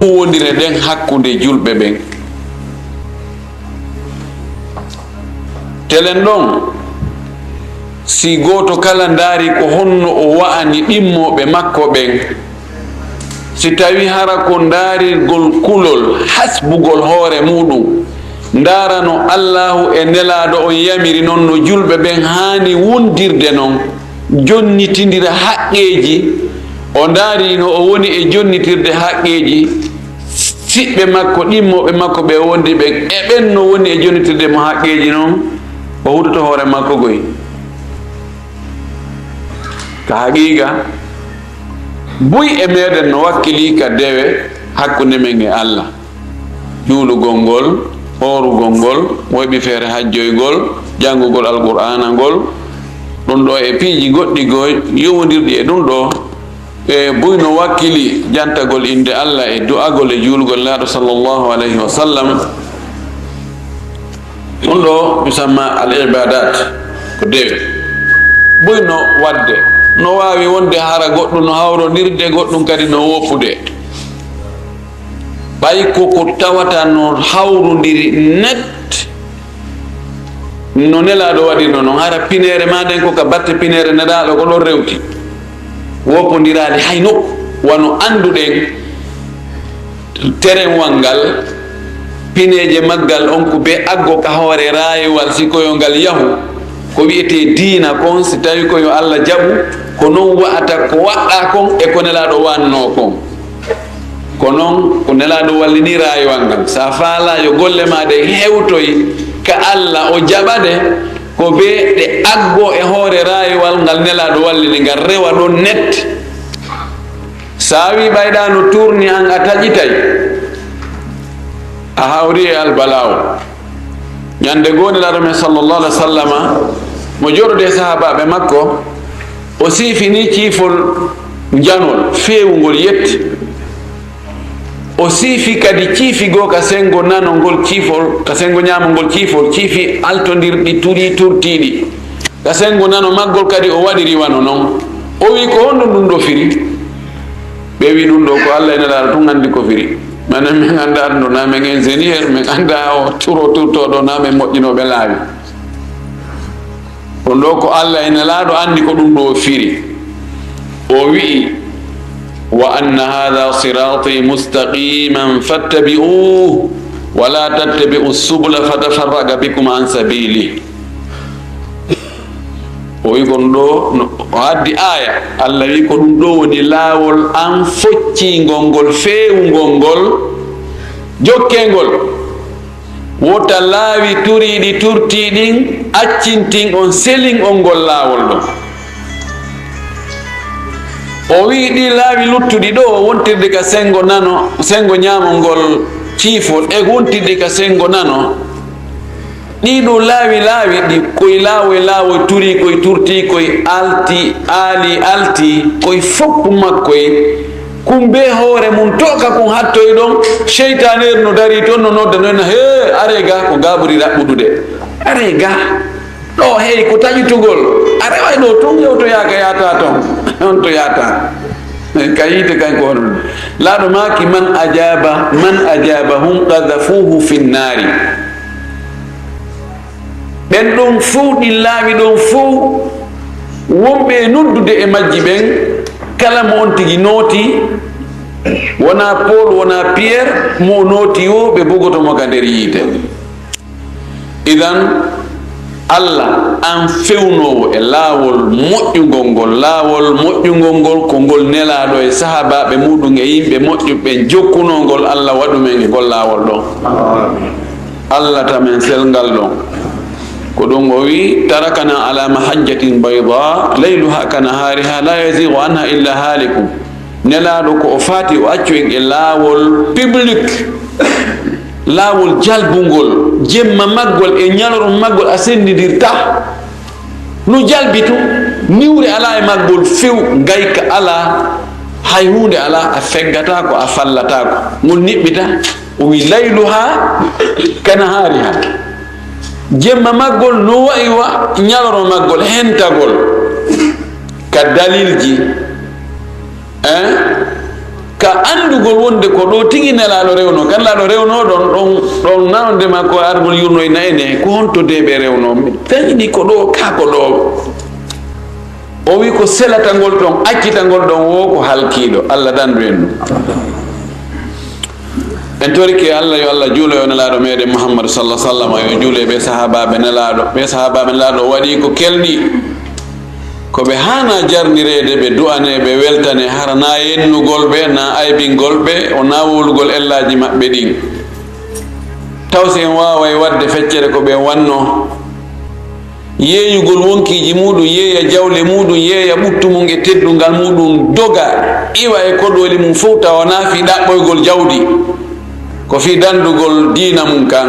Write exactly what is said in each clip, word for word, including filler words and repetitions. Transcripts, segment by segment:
huuwondire ɗen hakkunde julɓe ɓen. Telen ɗon, si gooto kala ndaari ko honno o wa'ani ɗimmooɓe makko ɓen, si tawi hara ko ndaarirgol kulol, hasbugol hoore muuɗum, ndaarano Allaahu e Nelaaɗo on yamiri non no julɓe ɓen haani wondirde non, jonnitindira haqqeeji, o ndaari no o woni e jonnitirde haqqeeji siɓɓe makko, ɗimmooɓe makko ɓe wondi ɓen, e ɓen no woni e jonnitirde mo haqqeeji non, o hutoto hoore makko goy. Ka haqiiqa, buy e meɗen no wakkili ka dewe hakkunde men e Allah. Juulugol ngol, hoorugol ngol, woyɓi feere hajjoygol, janngugol Alqur'aana ngol, ɗum ɗo e piiji goɗɗi goo yowondirɗi e ɗum ɗo, e buy no wakkili jantagol innde Allah e du'agol e juulugol Nelaaɗo sallallahu alayhi wa sallam. Ɗum ɗo yusamma al ibadat, ko dewe. Buy no waɗde, no waawi wonde hara goɗɗum no hawrondirde, goɗɗum kadi no woppude. Ɓay ko ko tawata no hawrondiri net, no Nelaaɗo waɗirno non, hara pineere maa nden ko ka batte pineere Nelaaɗo ko ɗon rewti. Woppondiraali hay nokku, wano annduɗen terewal ngal, pineeje maggal on ko be aggo ka hoore raayuwal, si ko yo ngal yahu, ko wi'etee diina kon, si tawi ko yo Allah jaɓu, ko non wa'ata ko waɗɗaa kon e ko Nelaaɗo waannoo kon. Ko non ko Nelaaɗo wallini raayuwal ngal. Si a faalaa yo golle maa ɗen hewtoy ka Allah, o jaɓa ɗe, ko be ɗe aggo e hoore raayuwal ngal Nelaaɗo wallini ngal rewa ɗon net. Si a wi'i ɓay ɗaa no tuurni an a taƴitay, a hawri e albalaawo. Ñande goo Nelaaɗo men sallallahu alaihi wa sallama, mo jooɗodii e sahaabaaɓe makko, o siifini ciifol njanol feewungol yetti. O siifi kadi ciifi goo ka senngo nano ngol ciifol, ka senngo ñaamo ngol ciifol, ciifi altondirɗi, turii turtiiɗi. Ka senngo nano maggol kadi o waɗiri wano non. O wi'i, "Ko honɗum ɗum ɗoo firi?" Ɓe wi'i, "Ɗum ɗoo ko Allah e Nelaaɗo tun anndi ko firi. Manan min anndaa ɗum ɗoo, na min ingénieur, min anndaa o turo turtooɗo, na min moƴƴinooɓe laawi. Ɗum ɗoo ko Allah e Nelaaɗo anndi ko ɗum ɗoo firi." O wi'i, "Wa anna hadha sirati mustaqiman fattabi'uhu, wa la tattabi'u subula fatafarraqa bikum an sabilihi." O wi'i ko ɗum ɗoo, no, o addi aaya, Allah wi'i ko ɗum ɗoo woni laawol an focciingol ngol, feewungol ngol, jokkee ngol. Wota laawi turiiɗi turtii ɗin accintin on, selin on ngol laawol ɗon. O wi'i ɗii laawi luttuɗi ɗoo wontirde ka senngo nano, senngo ñaamo ngol ciifol, e wontirde ka senngo nano. Ɗii ɗoo laawi, laawi ɗi koy laawoy, laawoy turii koy, turtii koy, alti, aali, alti, koy fof makkoy. Kun bee hoore mun tooka kun hattoy ɗon, seytaaneeru no darii ton, no nodda, no wi'a, "Hee, aree ga, ko ga ɓuri raɓɓudude. Aree ga. Ɗoo, hey, ko taƴitugol. A reway ɗoo tun, yewtoyaaka, yaata ton. On to yaata." Ka yiite kan ko onon. Laaɗo maaki, "Man ajaaba, man ajaabahum qadhafuuhu fi nnaari." Ɓen ɗon fow, ɗin laawi ɗon fow, wonɓe e noddude e majji ɓen, kala mo on tigi nooti, wonaa Paul, wonaa Pierre, mo o nooti o, ɓe bugoto mo ka nder yiite. Idan, Allah, an fewnoowo e laawol moƴƴungol ngol, laawol moƴƴungol ngol ko ngol Nelaaɗo e sahaabaaɓe muuɗum e yimɓe moƴƴuɓe ɓen jokkunoo ngol, Allah, waɗu men e ngol laawol ɗon. Allah, tamen selngal ɗon. Ko ɗum o wi'i, "Tarakana ala mahajjatin bayda, layluha ka nahariha, la yazigu anha illa halikun." Nelaaɗo ko o faati, o accu en e laawol public, laawol jalbungol, jemma maggol e ñalorma maggol a senndindirtaa. No jalbi tun, niwre alaa e maggol few, ngayka alaa, hay huunde alaa, a feggataako, a fallataako. Ngol niɓɓita, o wi, "Layluha ka nahariha." Jemma maggol no wa'i wa ñalorma maggol, hentagol ka dalilji. Hein? Ka anndugol wonde ko ɗo tigi Nelaaɗo rewnoo, ka Nelaaɗo rewnoo ɗon, ɗon, ɗon nanonde ma ko argol yurnoyna en e, ko honto de ɓe rewnoo? Tawi ni ko ɗo, ka ko ɗo. O wi ko selatagol ɗon, accitagol ɗon, wo ko halkiiɗo. Allah dandu en ɗum. En torike Allah, yo Allah juulo e Nelaaɗo meɗen Muhammad sallallahu alaihi wasallam, yo juulo e ɓe sahaabaaɓe Nelaaɗo. Ɓe sahaabaaɓe Nelaaɗo waɗi ko kelɗi. Ko ɓe haana jarnireede, ɓe du'anee, ɓe weltanee, hara na yennugol ɓe, na aybingol ɓe, o na wowlugol ellaaji maɓɓe ɗin. Taw si en waaway waɗde feccere ko ɓe wanno, yeeyugol wonkiiji muɗum, yeeya jawle muɗum, yeeya ɓuttu mum e teddungal muɗum, doga, iwa e koɗooli mum fof, tawa na fii ɗaɓɓoygol jawdi, ko fii dandugol diina mum kan.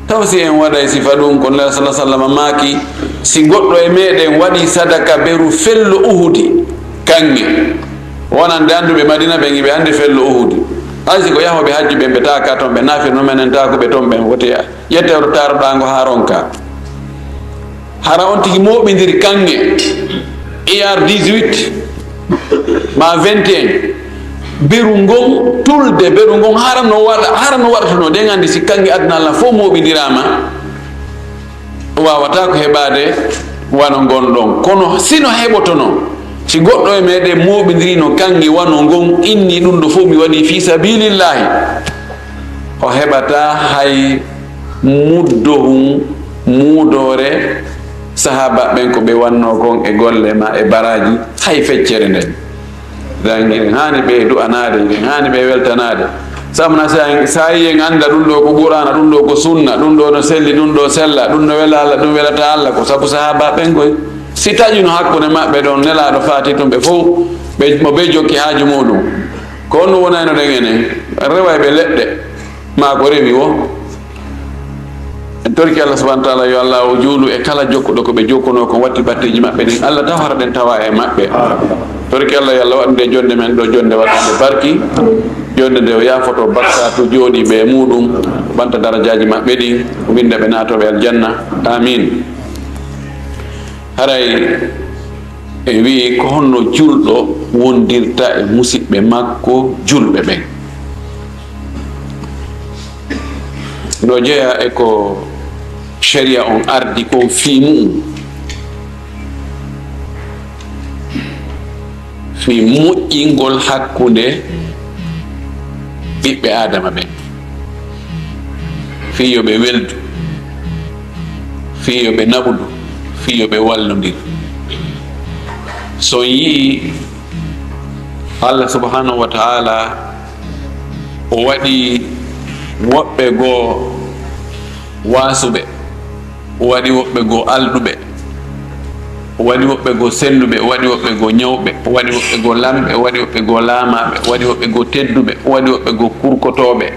Taw si en waɗay sifa ɗum, ko Nelaaɗo sallallahu alaihi wasallam maaki, si goɗɗo e meɗen waɗi sadaka beru fello Uhudi, kaŋŋe, wonande annduɓe Madina ɓen, iɓe anndi fello Uhudi. Hay si ko yahooɓe hajju ɓen, ɓe taaka ton, ɓe naafir no menen taakuɓe ton ɓen, woti ƴettewto taaroɗaa ngo haa ronka. Hara on tigi mooɓindiri kaŋŋe, I R dix-huit, ma vingt et un, beru ngon tulde, beru ngon hara no waɗa, hara no waɗata no, ɗen anndi si kaŋŋe aduna Allah fof mooɓindiraama, waawata ko heɓaade wano ngon ɗon. Kono si no heɓotono, si goɗɗo e meɗen mooɓindirino kaŋŋe wano ngon, inni ɗum ɗo fof mi waɗi fii sabilillahi, o heɓata hay muddohun muudoore sahaaba ɓen ko ɓe wanno kon e golle ma e baraaji, hay feccere nden. Dan hiɗen haani ɓe du'anaade, hiɗen haani ɓe weltanaade. Sabu na sa, sa yi en annda ɗum ɗo ko Qur'aana, ɗum ɗo ko sunna, ɗum ɗo no selli, ɗum ɗo sella, ɗum no wela Allah, ɗum welata Allah, ko sabu sahaaba ɓen koy. Si taƴuno hakkunde maɓɓe ɗon, Nelaaɗo faati tum ɓe fof, ɓe, mo ɓe jokki haaju muɗum. Ko honno wonayno ɗen enen? Reway ɓe leɗɗe. Ma ko rewi wo. En torki Allah subhanahu wa ta'ala, yo Allah o juulu e kala jokkuɗo ko ɓe jokkunoo kon, watti batteeji maɓɓe ɗin. Allah tawhara ɗen tawa e maɓɓe. Torki Allah, yo Allah waɗu nde jonde men ɗo, jonde waɗande barki. Jonde nde o yaafoto bakkaatu jooɗiiɓe e muɗum, ɓanta darajaaji maɓɓe ɗin, o winnda ɓe naatooɓe aljanna. Amin. Haray en wi'i, ko honno julɗo wondirta e musiɓɓe makko julɓe ɓen? No jeyaa e ko sharia on ardi kon fii mu'un, fii moƴƴingol hakkunde ɓiɓɓe Aadama ɓen, fii yo ɓe weldu, fii yo ɓe naɓudu, fii yo ɓe wallondir. So on yi'i Allah subhanahu wa ta'ala o waɗi woɓɓe goo waasuɓe, o waɗi woɓɓe goo alɗuɓe, o waɗi woɓɓe goo selluɓe, o waɗi woɓɓe goo ñawɓe, o waɗi woɓɓe goo lamɓe, o waɗi woɓɓe goo laamaaɓe, o waɗi woɓɓe goo tedduɓe, o waɗi woɓɓe goo kurkotooɓe.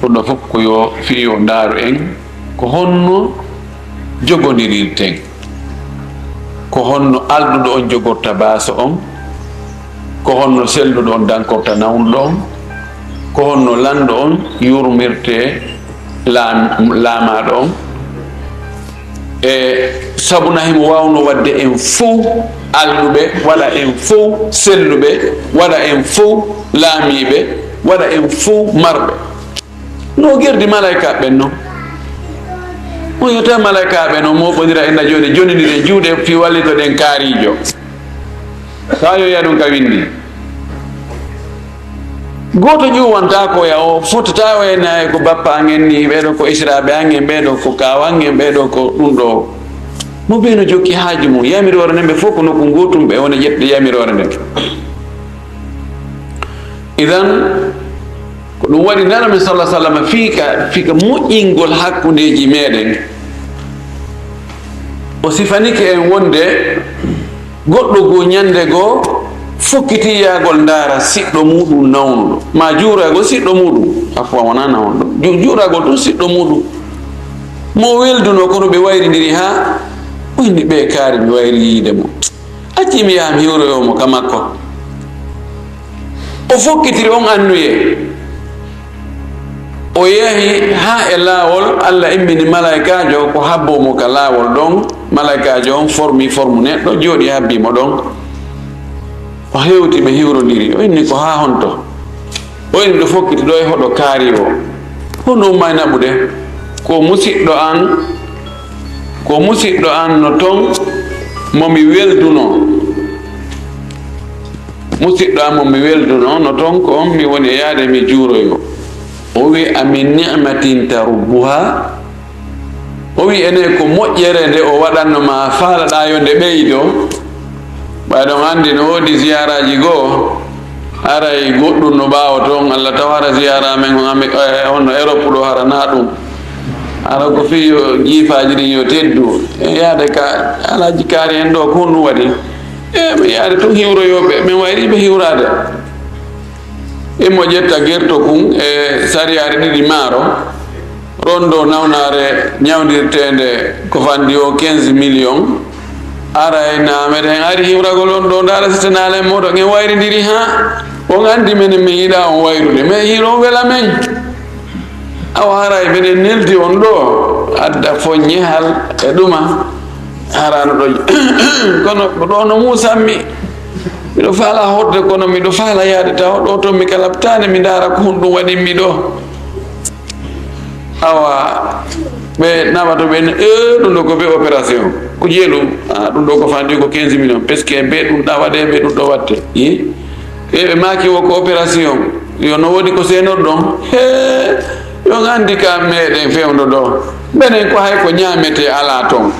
Ɗum ɗo fof ko yo fii yo ndaaru en ko honno jogondirirten. Ko honno alɗuɗo on jogorta baaso on? Ko honno selluɗo on dankorta nawnuɗo on? Ko honno lanɗo on yurmirte laam-, laamaaɗo on? E sabu na himo waawno waɗde en fow alɗuɓe, waɗa en fow selluɓe, waɗa en fow laamiiɓe, waɗa en fow marɓe. No gerdi malaykaaɓe ɓen non. On yota malaykaaɓe non mooɓondira en na jooni, jonindiri en juuɗe fii wallitoɗen kaariijo. Kaa yo yiya ɗum ka winndi. Gooto ƴuwanta ko ya o fotataa o ena e ko bappa an en ni, ɓee ɗoo ko israaɓe an en, ɓee ɗoo ko kaaw an en, ɓee ɗoo ko ɗum ɗoo. Mo bee no jokki haaju mum, yamiroore nden ɓe fof ko nokku ngootum ɓe wona ƴettude yamiroore nden. Idan, ko ɗum waɗi Nelaaɗo men sallallahu alaihi wasallam fii ka, fii ka moƴƴingol hakkundeeji meɗen. O sifanike en wonde goɗɗo goo ñande goo fokkitii yaagol ndaara siɗɗo muuɗum nawnuɗo, maa juuragol siɗɗo muuɗum, afwan, wonaa nawnuɗo, ju-, juuragol tun siɗɗo muuɗum. Mo welduno kono ɓe wayrindiri haa o inni ɓe kaari mi wayri yiide mo. Acci mi yaha mi hiwroyoo mo ka makko. O fokkitiri on annuye. O yahi haa e laawol, Allah immini malaykaajo ko habboo mo ka laawol ɗon. Malaykaajo on formi formu neɗɗo, jooɗi habbii mo ɗon. O hewti, ɓe hiwrondiri. O inni, "Ko haa honto?" O inni, "Ɗo fokkiti ɗo e hoɗo kaari o." Honno umma e naɓude? "Ko musiɗɗo an, ko musiɗɗo an no ton mo mi weldunoo. Musiɗɗo an mo mi weldunoo no ton ko on mi woni e yaade mi juuroyo." O wi, "A min ni'matin tarubbuha?" O wi, "Ene ko moƴƴere nde o waɗanno ma faalaɗaa yo nde ɓeydo?" Ɓay ɗon anndi no woodi ziyaraaji goo, haray goɗɗum no ɓaawo toon, Allah taw hara ziyara men on Ami-, eh, on no Europe ɗo hara na ɗum. Hara ko fii yo jiifaaji ɗin yo teddu. E yaade ka Alhaji Kaari en ɗo, ko honɗum waɗi? E mi yaade tun hiwroyooɓe, min wayri ɓe hiwraade. Imo ƴetta gerto kun e sariyaare ɗiɗi maaro, rondo nawnaare ñawndirteende ko fandi o quinze millions. Ara e na meɗen ari hiwragol on ɗo, ndaara si tenaale moɗon en wayrindiri ha on anndi menen min yiɗa on wayrude, mais hiɗon wela men. Awa haray minen neldi on ɗo, adda foññehal e ɗuma, harano ɗo. Kono ɗo no muusammi. Miɗo faala hoɗde, kono miɗo faala yaade tawa ɗo to mi kalabtaane, mi ndaara ko honɗum waɗimmi ɗo. Awa, ɓe nawa to ɓe, "Eh, ɗum ɗo ko be opération. Ko jeelu, ah, ɗum ɗo ko fandi ko quinze millions. Parce que be ɗum ɗa waɗe, be ɗum ɗo waɗte." Yi? E ɓe maaki wo ko opération, yo no woodi ko seenor ɗon. He, yo anndi ka meɗen fewndo ɗo. Menen ko hay ko ñaamete alaa ton.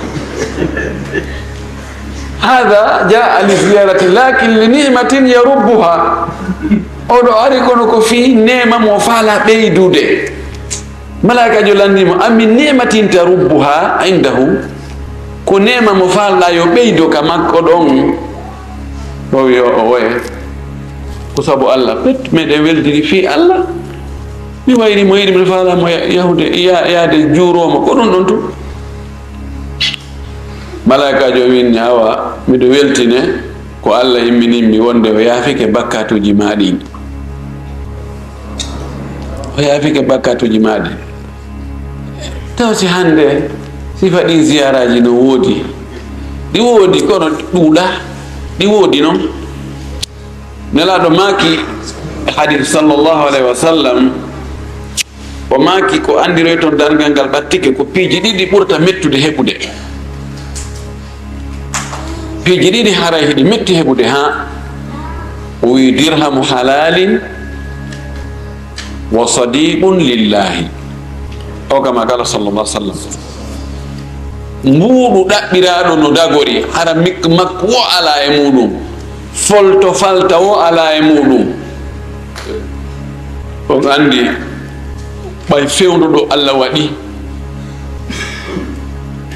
Hada jaa li ziyarati lakin li ni'matin yarubbuha. Oɗo ari kono ko fii neema mo faala ɓeydude. Malaa'ikaajo lanndii mo, "A min ni'matin tarubbuha indahu?" Ko neema mo faalɗaa yo ɓeydo ka makko ɗon? O wi'i, "O, oye. Ko sabu Allah, pet, meɗen weldiri fii Allah. Mi wayri mo, yiɗi mi faalaa mo ya-, yahude, ya-, yaade juuroo mo, ko ɗum ɗon tun." Malaa'ikaajo winni, "Awa, miɗo weltine ko Allah imminimmi wonde o yaafike bakkaatuuji maa ɗin." O yaafike bakkaatuuji maa ɗin. Taw si hannde sifa ɗin ziyaraaji no woodi? Ɗi woodi, kono ɗi ɗuuɗaa. Ɗi woodi non. Nelaaɗo maaki e hadis sallallahu alayhi wa sallam, o maaki ko anndiroyton darngal ngal ɓattike ko piiji ɗiɗi ɓurata mettude heɓude. Piiji ɗiɗi haray hiɗi metti heɓude, haa o wi'i, "Dirhamu halalin wa sadiqun lillahi." O kama kala sallallahu alaihi wasallam. Mbuuɗu ɗaɓɓiraaɗo no dagori, hara mik-, makko wo alaa e muuɗum. Folto falta wo alaa e muuɗum. On anndi, ɓay fewndo ɗo Allah waɗi,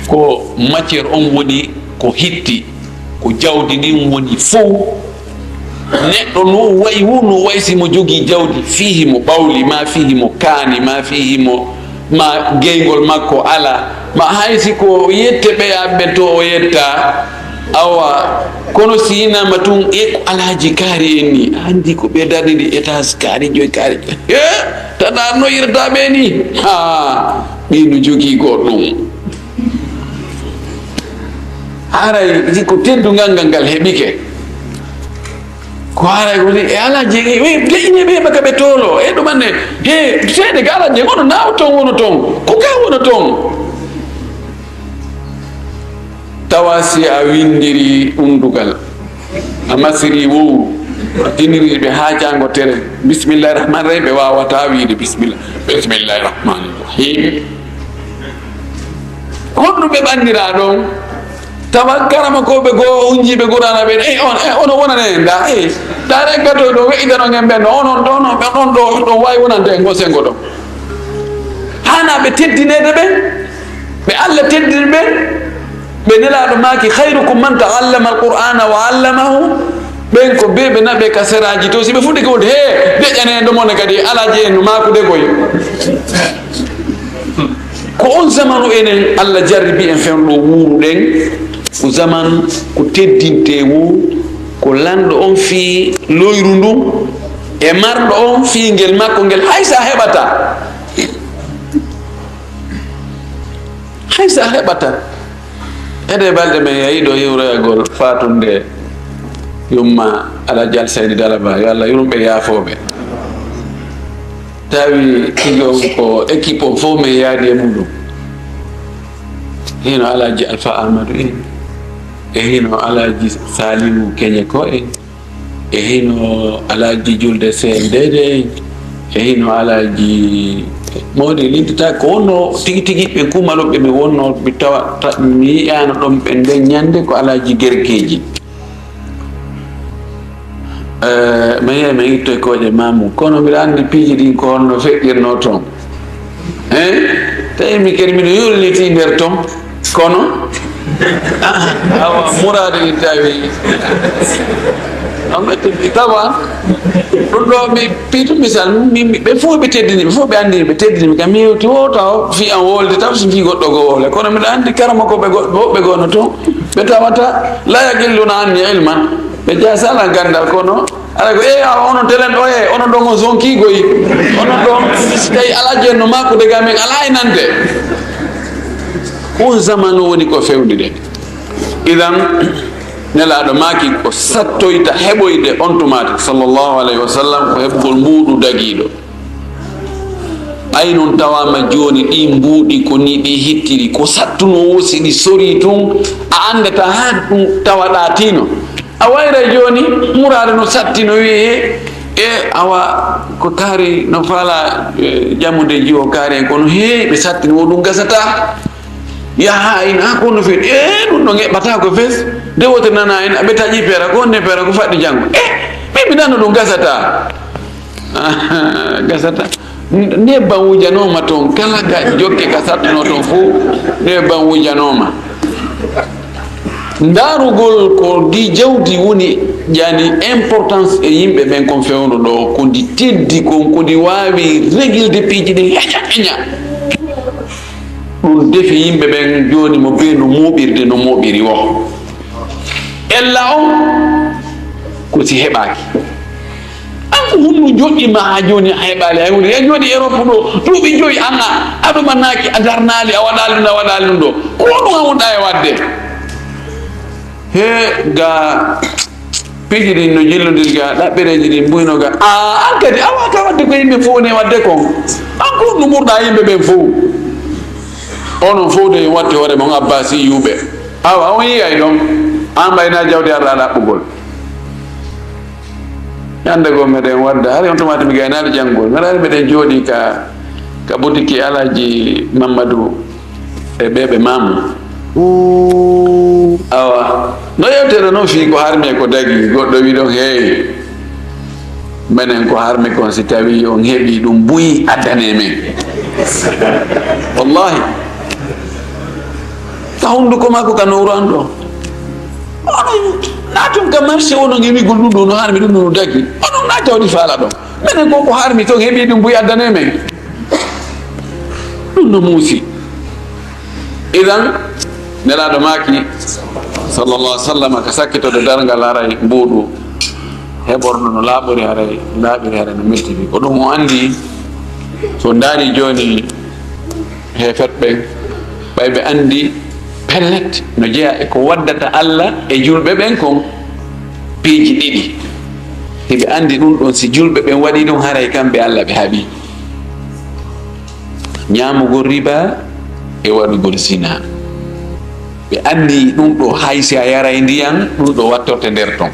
ko matière on woni ko hitti, ko jawdi ndin woni fow. Neɗɗo no wayi wu, no wayi si mo jogii jawdi, fii himo ɓawli, ma fii himo kaani, ma fii himo, ma geyngol makko alaa, ma hay si ko yette ɓeyaaɓe ɓen to o yetta, awa, kono si yinaama tun, e ko Alhaji Kaari en ni, a anndi ko ɓe darniri étage kaari joyi, kaari joyi. He, tana no yirata ɓe ni? Haa, ɓe no jogii goɗɗum. Haray si ko teddungal ngal ngal heɓike. Ko haray ko ni, e alaa jeegi, ɓe, ɓe ine ɓe ɓaka ɓe toolo, e ɗum anne, he, seede ga alaa jeegi, ono naaw ton, wono ton, ko ga wono ton. Tawa si a winndiri undugal, a masiri wowru, a tiniri ɓe haa jaango tere, bismillahi rahmani rahim, ɓe waawataa wiide bismillah, bismillahi rahmani rahim. Honɗum ɓe ɓanndiraa ɗon? Tawa karamokooɓe goo hunjiiɓe Qur'aana ɓen, e on, e ono wonana en da, e da rek gato ɗo we'itano ngen ɓen, onon ɗo, no, ɓe ɗon ɗo, ɗo waawi wonande en ngo sengo ɗo. Hana ɓe teddineede ɓen, ɓe Allah teddini ɓen, ɓe Nelaaɗo maaki, "Khayrukum man ta'allama al-Qur'ana wa 'allamahu." Ɓen ko ɓe ɓe naɓe ka seraaji to, si ɓe fuɗɗike wonde, "Hee, deƴƴaneɗo mon kadi, alaa je en no maakude koy." Ko on zamanu enen Allah jarribi en fewndo ɗo wuuruɗen, ko zaman ko teddinte wo, ko lanɗo on fii loyru ndun, e marɗo on fii ngel makko ngel, hay sa heɓata. Hay sa heɓata. Ede balɗe men yahi ɗo hiwroyagol faatunde yumma Alhaji Alsaydi Daraba, yo Allah yurmo ɓe, yaafoo ɓe. Tawi tigi on ko équipe on fof min yaadi e muɗum. Hino Alhaji Alfa Amadou en, e hino Alhaji Saliou Keñe Ko en, e hino Alhaji Julde C N D D en, e hino Alhaji Mawdi Lintita, ko wonno tigi tigi ɓe kumaluɓe mi wonno mi tawa, ta-, mi yi'aano ɗon ɓe nden ñande ko Alhaji Gergeji. Eh, mi yehi mi ittoy kooƴe Mamour, kono mbiɗa anndi piiji ɗin ko honno feƴƴirnoo toon. Hein? Tawi mi kadi miɗo yurlitii nder toon, kono, awa, muraade ɗin tawi. On ɓe teddi tawa. Ɗum ɗo mi piitu misal, mi, mi, ɓe fof ɓe teddini, ɓe fof ɓe anndini, ɓe teddini mi, kam mi yewti o taw, fii an wolde taw, si fii goɗɗo goo wole. Kono miɗo anndi karama ko ɓe goɗɗo, woɓɓe goo no toon, ɓe tawata, la yaqilluna anni ilman. Ɓe jeyaa sala ganndal, kono ala ko, "Eey, awa, onon telen ɗo, e onon ɗon on sonkiigoy. Onon ɗon, si tawi alaa jeenno makko, dega men alaa e nande." On zamanu woni ko fewndi de. Idan, Nelaaɗo maaki ko sattoyta heɓoyde on tumaati, sallallahu alayhi wa sallam, ko heɓugol mbuuɗu dagiiɗo. Ɓay non tawaama jooni ɗii mbuuɗi ko nii ɗi hittiri, ko sattunoo woo si ɗi sorii tun, a anndataa haa ɗum tawaɗaa tino. A wayray jooni muraade no satti no wi'ee, e awa ko kaari no faalaa, e, jamude jiwo kaari en, kono heey ɓe satti no ɗum gasataa. Yaha en haa ko no feewi, e ɗum ɗo ngeɓɓataa ko fes, de wote nana en, aɓe taƴi peera, ko honne peera, ko faɗɗi janngo. E, min mi nano ɗum gasataa. Gasata. N-, nebbam wujanooma toon, kala ka jokke ka sattunoo toon fof, nebbam wujanooma. Ndaarugol ko ndi jawdi woni, yani, importance e yimɓe ɓen kon fewndo ɗo, ko ndi teddi kon, ko ndi waawi régilde piiji ɗin heña heña. Ɗum defi yimɓe ɓen jooni mo bee no mooɓirde, no mooɓiri wo. Ella on ko si heɓaaki. An ko honɗum joƴƴi ma haa jooni a heɓaali hay huunde? Yaa jooɗi Europe ɗo duuɓi joyi, an a, a ɗumanaaki, a darnaali, a waɗaali ɗum, a waɗaali ɗum ɗo. Ko honɗum a wonɗaa e waɗde? He, ga piiji ɗin no jillondiri ga, ɗaɓɓereeji ɗin mbuyno ga. A, an kadi, a waawataa waɗde ko yimɓe fof woni e waɗde kon. An ko honɗum ɓurɗaa yimɓe ɓen fof? Onon fof de, on watti hoore mon Abbaasiyuuɓe. Awa, on yi'ay ɗon, an ɓay na jawdi arɗaa ɗaɓɓugol. Ñande goo meɗen wadda, hari on tuma mi gaynaali janngol. Meɗen ari meɗen jooɗii ka, ka butiki Alhaji Mammadu e ɓee ɓe Maamu. Awa, no yewtere non fii ko harmi e ko dagi, goɗɗo wi ɗon, "Hey, menen ko harmi kon si tawi on heɓii ɗum buy addane men." Wallahi. Ka hunnduko makko ka nowru an ɗo. Onon naatun ka marché, onon e wi'ugol ɗum ɗo no harmi, ɗum ɗo no dagi. Onon naata waɗi faala ɗon. Menen ko ko harmi ton heɓi ɗum buy addane men. Ɗum no muusi. Idan, Nelaaɗo maaki, sallallahu alaihi wasallam, ka sakkitode darngal haray mbuuɗu heɓorɗo no laaɓori haray, laaɓiri haray no mettiri. Ko ɗum o anndi, so ndaari jooni, heeferɓe ɓen, ɓay ɓe anndi pellet no jeyaa e ko waddata Alla e julɓe ɓen kon piiji ɗiɗi. Hiɓe anndi ɗum ɗon, si julɓe ɓen waɗii ɗum, haray kamɓe Alla ɓe haɓii. Ñaamugol riba e waɗugol zina. Ɓe anndi ɗum ɗo, hay si a yaray ndiyan, ɗum ɗo wattorte nder ton.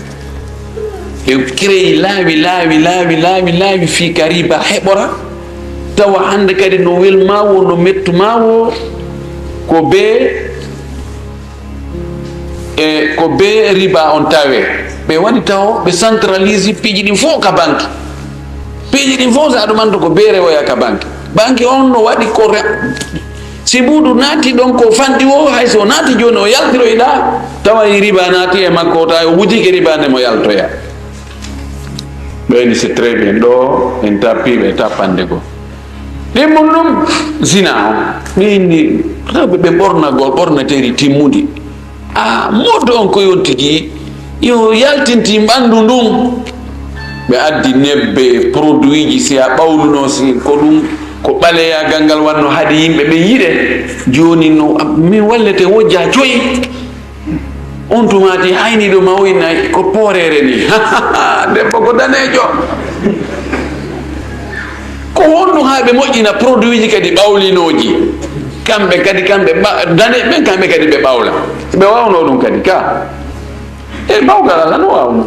Ɓe créé laawi, laawi, laawi, laawi, laawi fii ka riba heɓora. Tawa hannde kadi no welmaa wo, no mettumaa wo, ko bee, e ko bee riba on tawee. Ɓe waɗi taw, ɓe centralise piiji ɗin fof ka banque. Piiji ɗin fof, so a ɗumanto ko bee rewoya ka banque. Banque on no waɗi ko re-, si mbuuɗu naati ɗon ko fanɗi wo, hay so naati jooni o yaltiroyɗaa, tawa e riba naati e makko, tawa o wujike riba nde mo yaltoya. Ɓeyni c'est très bien, ɗo en tappiiɓe e tappande goo. Ɗimmun ɗum, zina on. Ɓe inni, rewɓe ɓe ɓornagol, ɓornateeri timmundi. A, mode on ko yon tigi, yo yaltintin ɓanndu ndun. Ɓe addi nebbe, produitji, si a ɓawluno, si ko ɗum, ko ɓaleyagal ngal wanno haɗi yimɓe ɓe yiɗe. Jooni no, min wallete wojja coyi. On tumaati hayni ɗo mawina ko pooreere ni. Debbo ko daneejo. Ko honɗum haa ɓe moƴƴina produitji kadi ɓawlinooji? Kamɓe kadi, kamɓe ɓa-, daneeɓe ɓen, kamɓe kadi ɓe ɓawla. Ɓe waawno ɗum kadi ka. E bawgal Allah no waawno.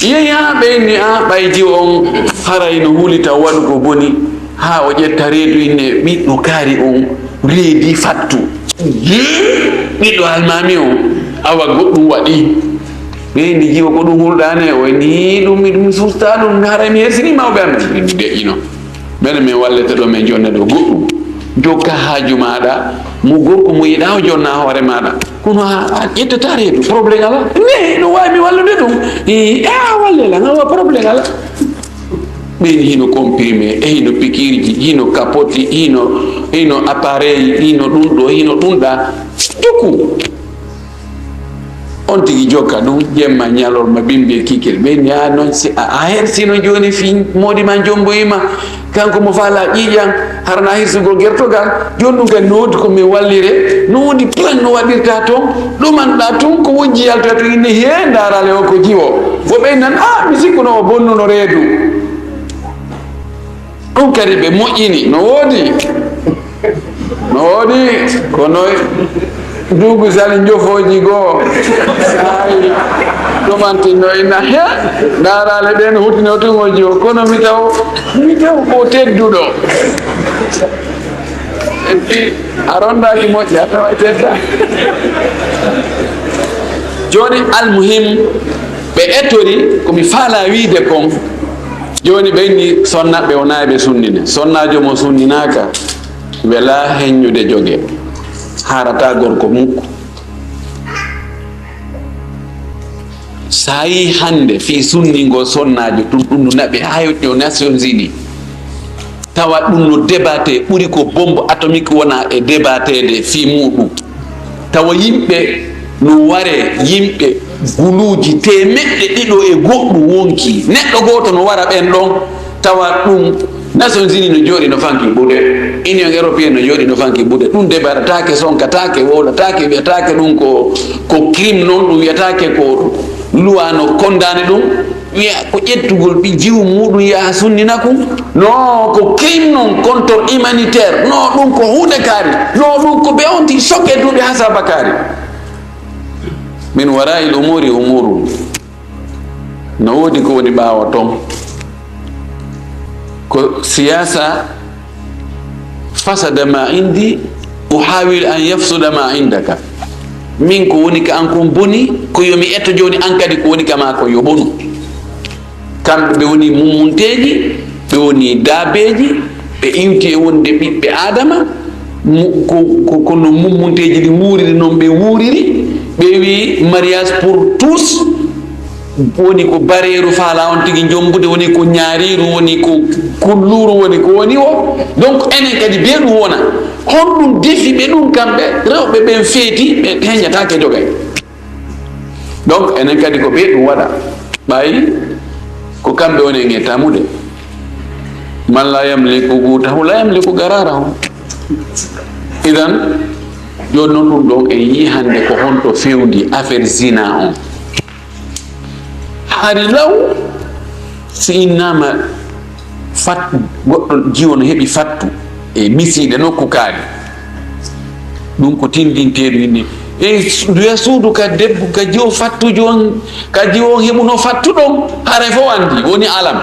Yehi haa ɓe inni, a ɓay jiwo on haray no huli taw waɗu ko boni, haa o ƴetta reedu inne ɓiɗɗo kaari on reedi fattu. Ɓiɗɗo almaami on, awa goɗɗum waɗi. Ɓe inni jiwo ko ɗum hulɗaane, o inni ɗum mi ɗum susta ɗum, haray mi hersini mawɓe am. Ɓe deƴƴino. Ɓen min wallete ɗo, min jonnete ɗo goɗɗum. Jokka haaju maaɗa, mo gorko mo yiɗaa o jonna hoore maaɗa. Kono a, a ƴettata reedu, problème alaa. Ne, no waawi mi wallude ɗum. E, e, a walle lan, awa problème alaa. Ɓen hino comprimé, e hino pikiirji, hino kapoti, hino, hino appareil, hino ɗum ɗo, hino ɗum ɗa. Jokku. On tigi jokka ɗum, jemma, ñalorma, bimbi e kiikiiɗe. Ɓe inni, a non si a, a hersino jooni fii moodi ma jomboyi ma, kanko mo faala ƴiiƴan, harana hirsugol gertogal. Jooni ɗum kadi no woodi ko min wallire, no woodi plan no waɗirta toon, ɗumanɗa tun ko wojji yaltoya tun, inne hee ndaarale o ko jiwo. Wo ɓe nan, a, mi sikkuno o bonnuno reedu. Ɗum kadi ɓe moƴƴini, no woodi. No woodi, kono nduugu sali njofooji goo. Saa'i ɗumantinno inna, he, ndaaraale ɗen huttino tun o jiwo, kono mi taw, mi taw ko tedduɗo. A rondaaki moƴƴa, tawa tedda. Jooni, almuhim, ɓe etori ko mi faalaa wiide kon. Jooni ɓe inni sonnaɓe wonaa ɓe sunnine. Sonnaajo mo sunninaaka, welaa heññude joge. Haarataa gorko mukko. So a yii hannde fii sunningol sonnaajo tun, ɗum no naɓi haa yoƴƴo Nations Unies. Tawa ɗum no débatté, ɓuri ko bombe atomique wona e débatteede fii muuɗum. Tawa yimɓe no waree, yimɓe guluuji teemeɗɗe ɗiɗo e goɗɗum wonkii. Neɗɗo gooto no wara ɓen ɗon, tawa ɗum Nations Unies no jooɗii no fanki ɓuuɗe, Union Européenne no jooɗii no fanki ɓuuɗe. Ɗum debarataake, sonkataake, wowlataake, wiyataake ɗum ko, ko crime non, ɗum wiyataake ko loi no kondaani ɗum. Wiya ko ƴettugol ɓi jiwu muuɗum yaha sunnina kun. No, ko crime non contre humanitaire. No, ɗum ko huunde kaari. No, ɗum ko ɓe on tigi choqué duuɓi haa saba kaari. Min waraa'il umuuri umuurun. No woodi ko woni ɓaawo ton. Ko siyaasa. Fasada ma indi, uhawil an yafsuda ma indaka. Min ko woni ka an kon boni, ko yo mi etto jooni an kadi ko woni ka maa ko yo ɓonu. Kamɓe ɓe woni mummunteeji, ɓe woni daabeeji, ɓe iwti e wonde ɓiɓɓe Aadama, mu-, ko, ko, ko no mummunteeji ɗi wuuriri non ɓe wuuriri, ɓe wi mariage pour tous, woni ko bareeru faala on tigi jombude, woni ko ñaariiru, woni ko kulluuru, woni ko woni o. Donc, enen kadi bee ɗum wona. Honɗum defi ɓe ɗum kamɓe? Rewɓe ɓen feeti, ɓe heñataake jogay. Donc, enen kadi ko bee ɗum waɗa. Ɓay ko kamɓe woni en e tamude. Man la yamliku gutahu la yamliku gararahu. Idan, jooni non ɗum ɗon en yii hannde ko honto fewndi affaire zina on. Hari law, si innama fat-, goɗɗo jiwo no heɓi fattu e misiiɗe nokku kaari. Ɗum ko tindinteeɗum inni. E su-, nduya suudu ka debbo, ka jiwo fattujo on, ka jiwo on heɓuno fattu ɗon, haray fof anndi, woni alam.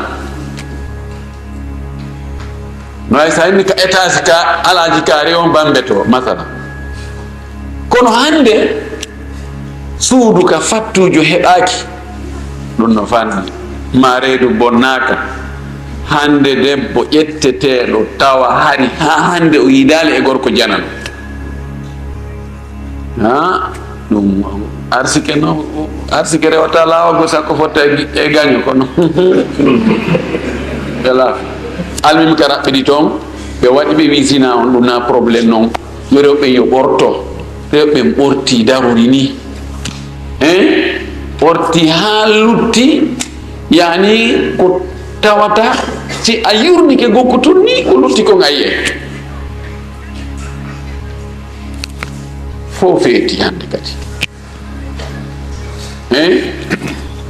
No hay so a inni ka étage ka alaaji kaari on bambeto, masala. Kono hannde, suudu ka fattujo heɓaaki, ɗum no fanni. Ma reedu bonnaaka. Hannde debbo ƴetteteeɗo tawa hari haa hannde o yiidaali e gorko janano. Ha? Ɗum arsike no, arsike rewata laawa go sakko fotta e gi-, e gaño kono. Ɓe laafi. Almimi ka raɓɓiɗi toon, ɓe waɗi ɓe wi zina on, ɗum na problème non. Yo rewɓe yo ɓorto. Rewɓe ɓorti darori ni. Hein? Ɓorti haa lutti, yani ko tawata si a yurnike gokku tun ni ko lutti ko ngayye. Fof feeti hannde kadi. Eh?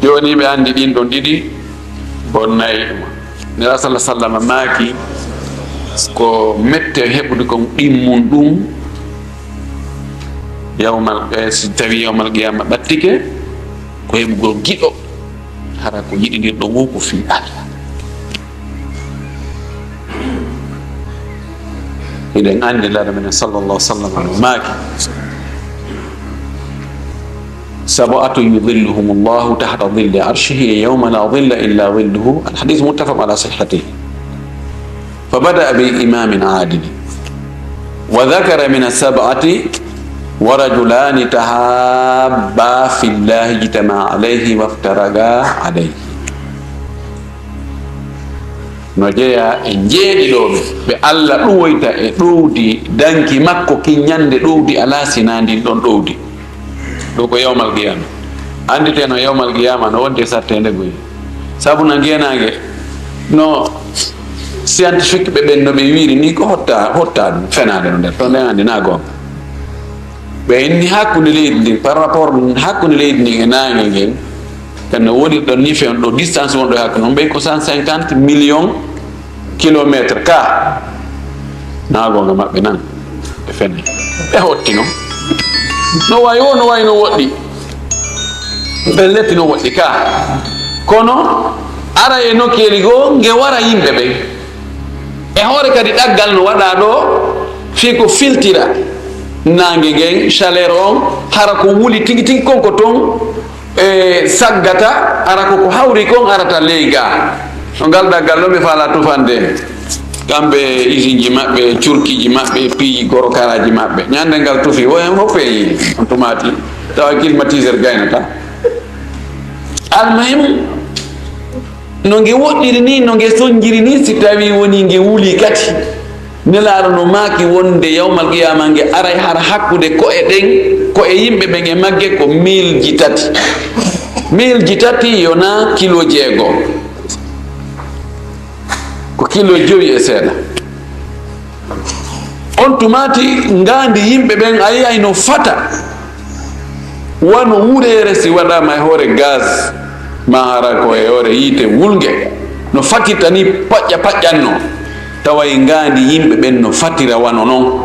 Jooni ɓe anndi ɗin ɗon ɗiɗi bonnay ɗum. Nela sallallahu alaihi wasallam maaki ko mette heɓude kon ɗimmun ɗum yawmal, eh, si tawi yawmal qiyama ɓattike, ko heɓugol giɗo, hara ko yiɗindirɗo ngu ko fii Allah. Hiɗen anndi Nelaɗo men sallallahu alaihi wasallam no maaki: "Sab'atun yudhilluhumullahu tahta dhilli arshihi yawma la dhilla illa dhilluhu." Al-hadith muttafaq ala sihhatihi. Fa bada'a bi imamin adil. Wa dhakara min as-sab'ati: "Wa rajulani tahabba fillahi ijtama'a alayhi wa iftaraqa alayhi." No jeyaa e njeeɗiɗo ɓe, ɓe Alla ɗuwoyta e ɗowdi danki makko kin ñande ɗowdi alaa sinaa ndin ɗon ɗowdi. Ɗum ko yawmal qiyama. Annditee no yawmal qiyama no wonde satteende goy. Sabu na ngeenaange no scientifique ɓe ɓen no ɓe wiiri ni ko hotta, hotta ɗum fenaande no nder. To nden anndi na goonga. Ɓe inni hakkunde leydi ndin, par rapport hakkunde leydi ndin e naange ngen, kan no woni ɗon ni fewn ɗo distance wonɗo e hakkunde, on ɓey ko cent cinquante millions kilomètres ka. Na goonga maɓɓe nan, ɓe fenay. Ɓe hotti non. No wayi o, no wayi no woɗɗi. Ɓe letti no woɗɗi ka. Kono ara e nokkeeli goo, nge wara yimɓe ɓen. E hoore kadi ɗaggal no waɗaa ɗo, fii ko filtira naange ngen, chaleur on, hara ko wuli tigi tigi kon ko ton, e, saggata, hara ko ko hawri kon arata ley gaa. No ngal ɗaggal ɗo ɓe faalaa tufande en. Kamɓe e usine ji maɓɓe, curkiji maɓɓe, piiji gorokaraaji maɓɓe. Ñande ngal tufi, o hen fof peeñi, on tumaati, tawa climatiseur gaynata. Almuhim, no nge woɗɗiri ni, no nge sonjiri ni, si tawi woni nge wuli kadi. Nelaaɗo no maaki wonde yawmal qiyama nge aray hara hakkude ko'e ɗen, ko'e yimɓe ɓen e magge ko miilji tati. Miilji tati yona kilo jeego. Ko kilo jowi e seeɗa. On tumaati ngaandi yimɓe ɓen a yi'ay no fata. Wano wureere si waɗaama e hoore gaz, maa hara ko e hoore yiite wulnge, no fatirta ni paƴƴa paƴƴanno, taway ngaandi yimɓe ɓen no fatira wano non.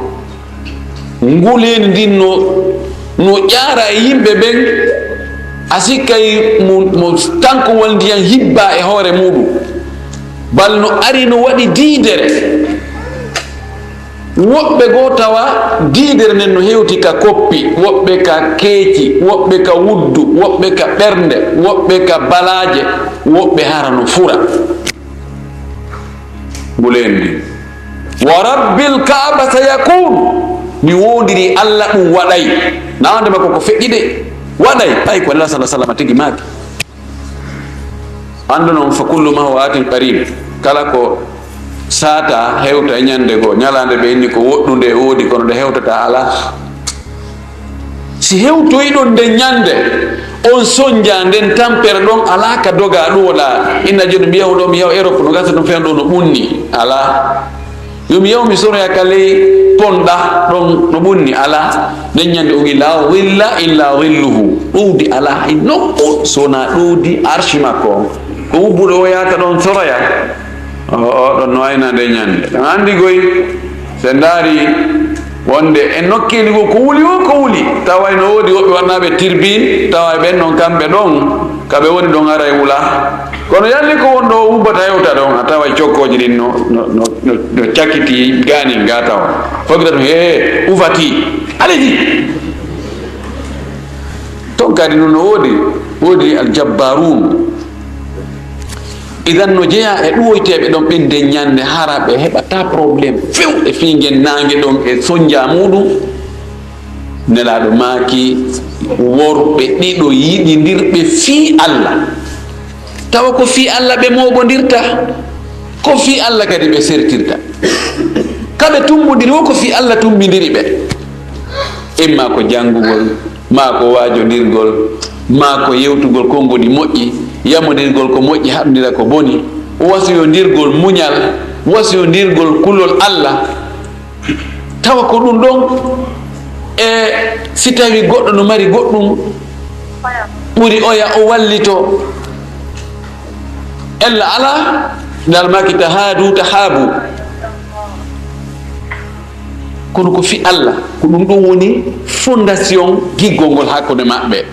Nguleendi ndin no, no ƴaara e yimɓe ɓen, a sikkay mo, mo tankowal ndiyan hibba e hoore muuɗum, bal no ari no waɗi diidere. Woɓɓe goo tawa diidere nden no hewti ka koppi, woɓɓe ka keeci, woɓɓe ka wuddu, woɓɓe ka ɓernde, woɓɓe ka balaaje, woɓɓe hara no fura. Nguleendi. Wa rabbil Kaaba sayakun. Mi woondiri Alla ɗum waɗay. Na wonde makko ko feƴƴi de. Waɗay. Ay ko Allah sallallahu alaihi wasallam tigi maaki. Anndu noon, fa kullu ma huwa atin qarib. Kala ko saata, hewta e ñande goo, ñalaande ɓe inni ko woɗɗunde e woodi, kono nde hewtata alaa. Si hewtoyɗon nden ñande, on sonja nden tampere ɗon alaa ka doga ɗuwoɗa. Inna jooni mi yahu ɗo, mi yahu Europe, no gasa ɗum feewndo no ɓunni. Alaa. Yo mi yahu mi soroya ka ley ponɗa ɗon no ɓunni, alaa. Nden ñande o wi, "La dhilla illa dhilluhu." Ɗowdi alaa hay nokku so wonaa ɗowdi arshi makko on. Ko wubbuɗo o yahata ɗon soroya. O, o ɗon no ayna nde ñande. Ɗon anndi goy, se ndaari wonde e nokkeeli goo ko wuli o, ko wuli. Tawa no woodi woɓɓe waɗnaaɓe tirbin, tawa e ɓen non kamɓe ɗon, ka ɓe woni ɗon haray wula. Kono yalli ko wonɗo o wubbata hewta ɗon, a tawa cokkooji ɗin no, no, no, no, no cakiti gaanin ga tawa. Fagita ɗum, "Hee, ufati, aliji." Ton kadi ɗum no woodi, woodi aljabbarun. Idan no jeyaa e ɗuwoyteeɓe ɗon ɓen nden ñande hara ɓe heɓata problème few e fii ngen naange ɗon e sonja muuɗum. Nelaaɗo maaki, worɓe ɗiɗo yiɗindirɓe fii Alla. Tawa ko fii Alla ɓe mooɓondirta, ko fii Alla kadi ɓe sertirta. Ka ɓe tummbondiri wo ko fii Alla tummbindiri ɓe. Imma ko janngugol, maa ko waajondirgol, maa ko yewtugol konngodi moƴƴi, yamondirgol ko moƴƴi, haɗondira ko boni, wasiyondirgol muñal, wasiyondirgol kulol Alla. Tawa ko ɗum ɗon, e si tawi goɗɗo no mari goɗɗum, Ɓuri oya o wallito. Ella alaa, nde Allah maaki, "Tahaadu, tahaabu." Kono ko fii Allah, ko ɗum ɗum woni fondation giggol ngol hakkunde maɓɓe.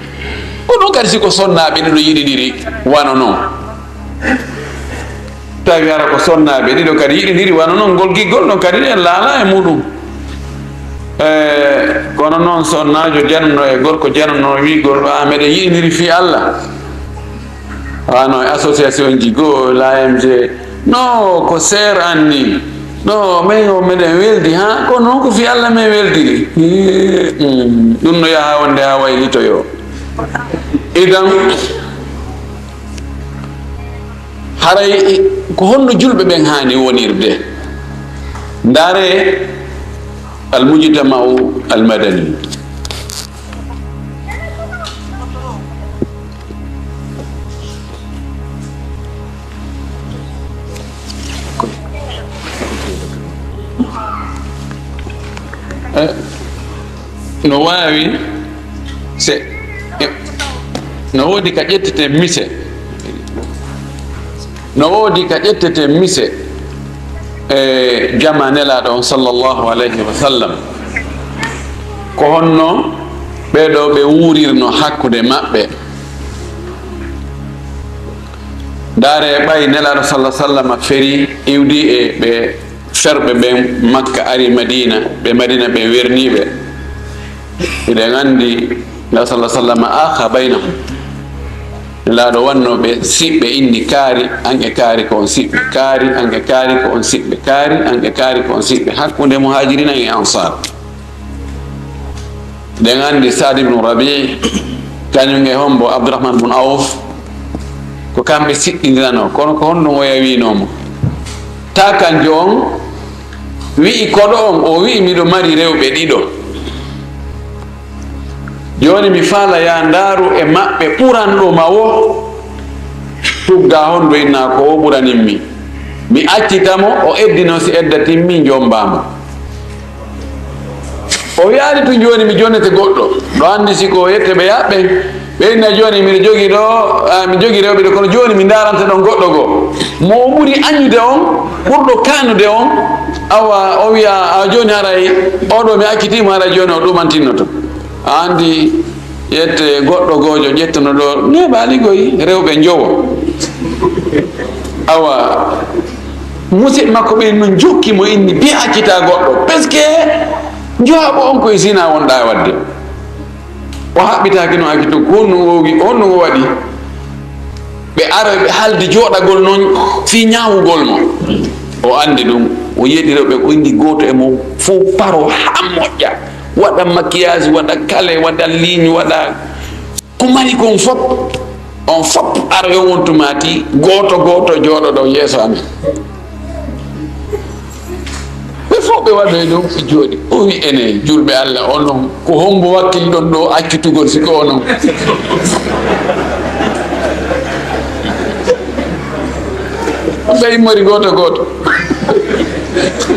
Ko ɗum kadi si ko sonnaaɓe ɗiɗo yiɗindiri wano non. Tawi hara ko sonnaaɓe ɗiɗo kadi yiɗindiri wano non, ngol giggol ɗon kadi ella alaa e muɗum. E, kono noon sonnaajo janno e gorko janno wiigol, "A, meɗen yiɗindiri fii Allah." Wano e association ji goo, l'A M G. No, ko seer anni. No, men o meɗen weldi, ha? Kono noon ko fii Allah men weldiri. Hii, mm, ɗum no yaha wonde ha waylitoyo. Idan, haray ko honno julɓe ɓen haani wonirde? Ndaare al-mujtama'u al-madani. Eh, no waawi se, eh, no woodi ka ƴetteten mise. No woodi ka ƴetteten mise e jama Nelaaɗo on, sallallahu alayhi wa sallam. Ko honno ɓee ɗoo ɓe wuurirno hakkunde maɓɓe? Ndaare ɓay Nelaaɗo, sallallahu alayhi wa sallam, feri iwdi e ɓe ferɓe ɓen Makka ari Madina, ɓe Madina ɓe werniiɓe. Hiɗen anndi, Nelaaɗo, sallallahu alayhi wa sallam, akha baynahum. Nelaaɗo wanno ɓe siɓɓe, inni kaari, an e kaari ko on siɓɓe, kaari, an e kaari ko on siɓɓe, kaari, an e kaari ko on siɓɓe, hakkunde Muhaajiriina e Ansaar. Ɗen anndi Saad ibn Rabi, kañum e hombo Abdurrahman bun Awf, ko kamɓe siɗɗindiranoo, kono ko honɗum o yawinoo mo? Ta kanjo on wi'i koɗo on, o wi'i, "Miɗo mari rewɓe ɗiɗo. Jooni mi faala yaa ndaaru e maɓɓe ɓuranɗo ma wo, tugga honɗo inna ko o ɓuranimmi. Mi accita mo, o eddino si edda timmi, njombaa mo." O wi'aali tun, "Jooni mi jonnete goɗɗo." Ɗo anndi si ko yette ɓe yaɓɓe, ɓe inna, "Jooni miɗo jogi ɗo, ah, mi jogi rewɓe ɗo, kono jooni mi ndaaranta ɗon goɗɗo goo. Mo o ɓuri añude on, ɓurɗo kaanude on." Awa, o wi'a, "A, jooni haray o ɗo mi accitii mo, haray jooni o ɗumantinnoto." A anndi yette goɗɗo goojo ƴettuno ɗo neeɓaali koy rewɓe njowo. Awa, musidɓe makko ɓen no jokki mo, inni, "Bi accita goɗɗo, parce que njowaɓo on koye zina wonɗaa e waɗde." O haɓɓitaaki no accitu, ko honno o wi-, honno o waɗi? Ɓe aroy, ɓe haldi jooɗagol non fii ñaawugol mo. O anndi ɗum, o yeɗi rewɓe, o inni gooto e mum fow paro haa moƴƴa, waɗa maquillage, waɗa kale, waɗa ligne, waɗa ko mari kon fop. On fop aroy on tuma ti gooto gooto jooɗoɗo yeeso amen. Ɓe fof ɓe waɗoy ɗum, ɓe jooɗi. O wi, "Ene, julɓe Allah, onon, ko hombo wakkilɗon ɗo accitugol si ko onon?" Ɓe immori gooto gooto.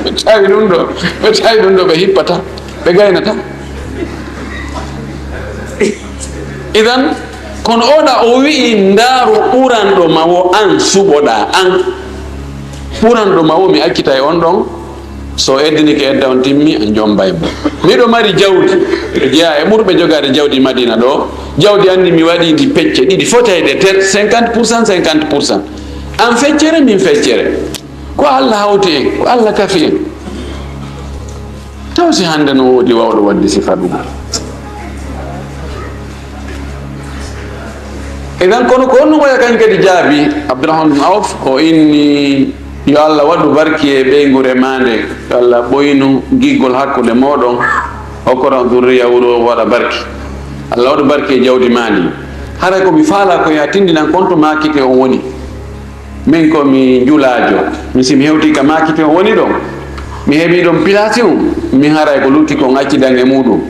Ɓe tawi ɗum ɗo, ɓe tawi ɗum ɗo, ɓe hippata, ɓe gaynata. Idan, kono oɗa o wi'i, "Ndaaru ɓuranɗo ma wo an suɓoɗaa, an ɓuranɗo ma wo mi accitay on ɗon, so eddinike edda on timmi, a jombay mo. Miɗo mari jawdi." Ɓe jeyaa e ɓurɓe jogaade jawdi Madina ɗo. Jawdi anndi mi waɗi ndi pecce ɗiɗi fotayɗe, ter cinquante pour cent, cinquante pour cent. An feccere, min feccere. Ko Allah hawti en, ko Allah kafi en. Taw si hannde no woodi wawɗo waɗde sifa ɗum? Idan, kono ko honno oya kañ kadi jaabi Abdurrahman bin Awf? O inni, "Yo Allah waɗu barki e ɓeyngu remaande, yo Allah ɓoynu giggol hakkunde mooɗon, okkora on zurriya wuro waɗa barki. Allah waɗu barki e jawdi maa ndi." Hara ko mi faala ko ya tindinan konto maakite on woni. Min ko mi njulaajo. Mi si mi hewtii ka maakiti on woni ɗon, mi heɓii ɗon pilaasi on, min haray ko lutti kon accidan e muuɗum.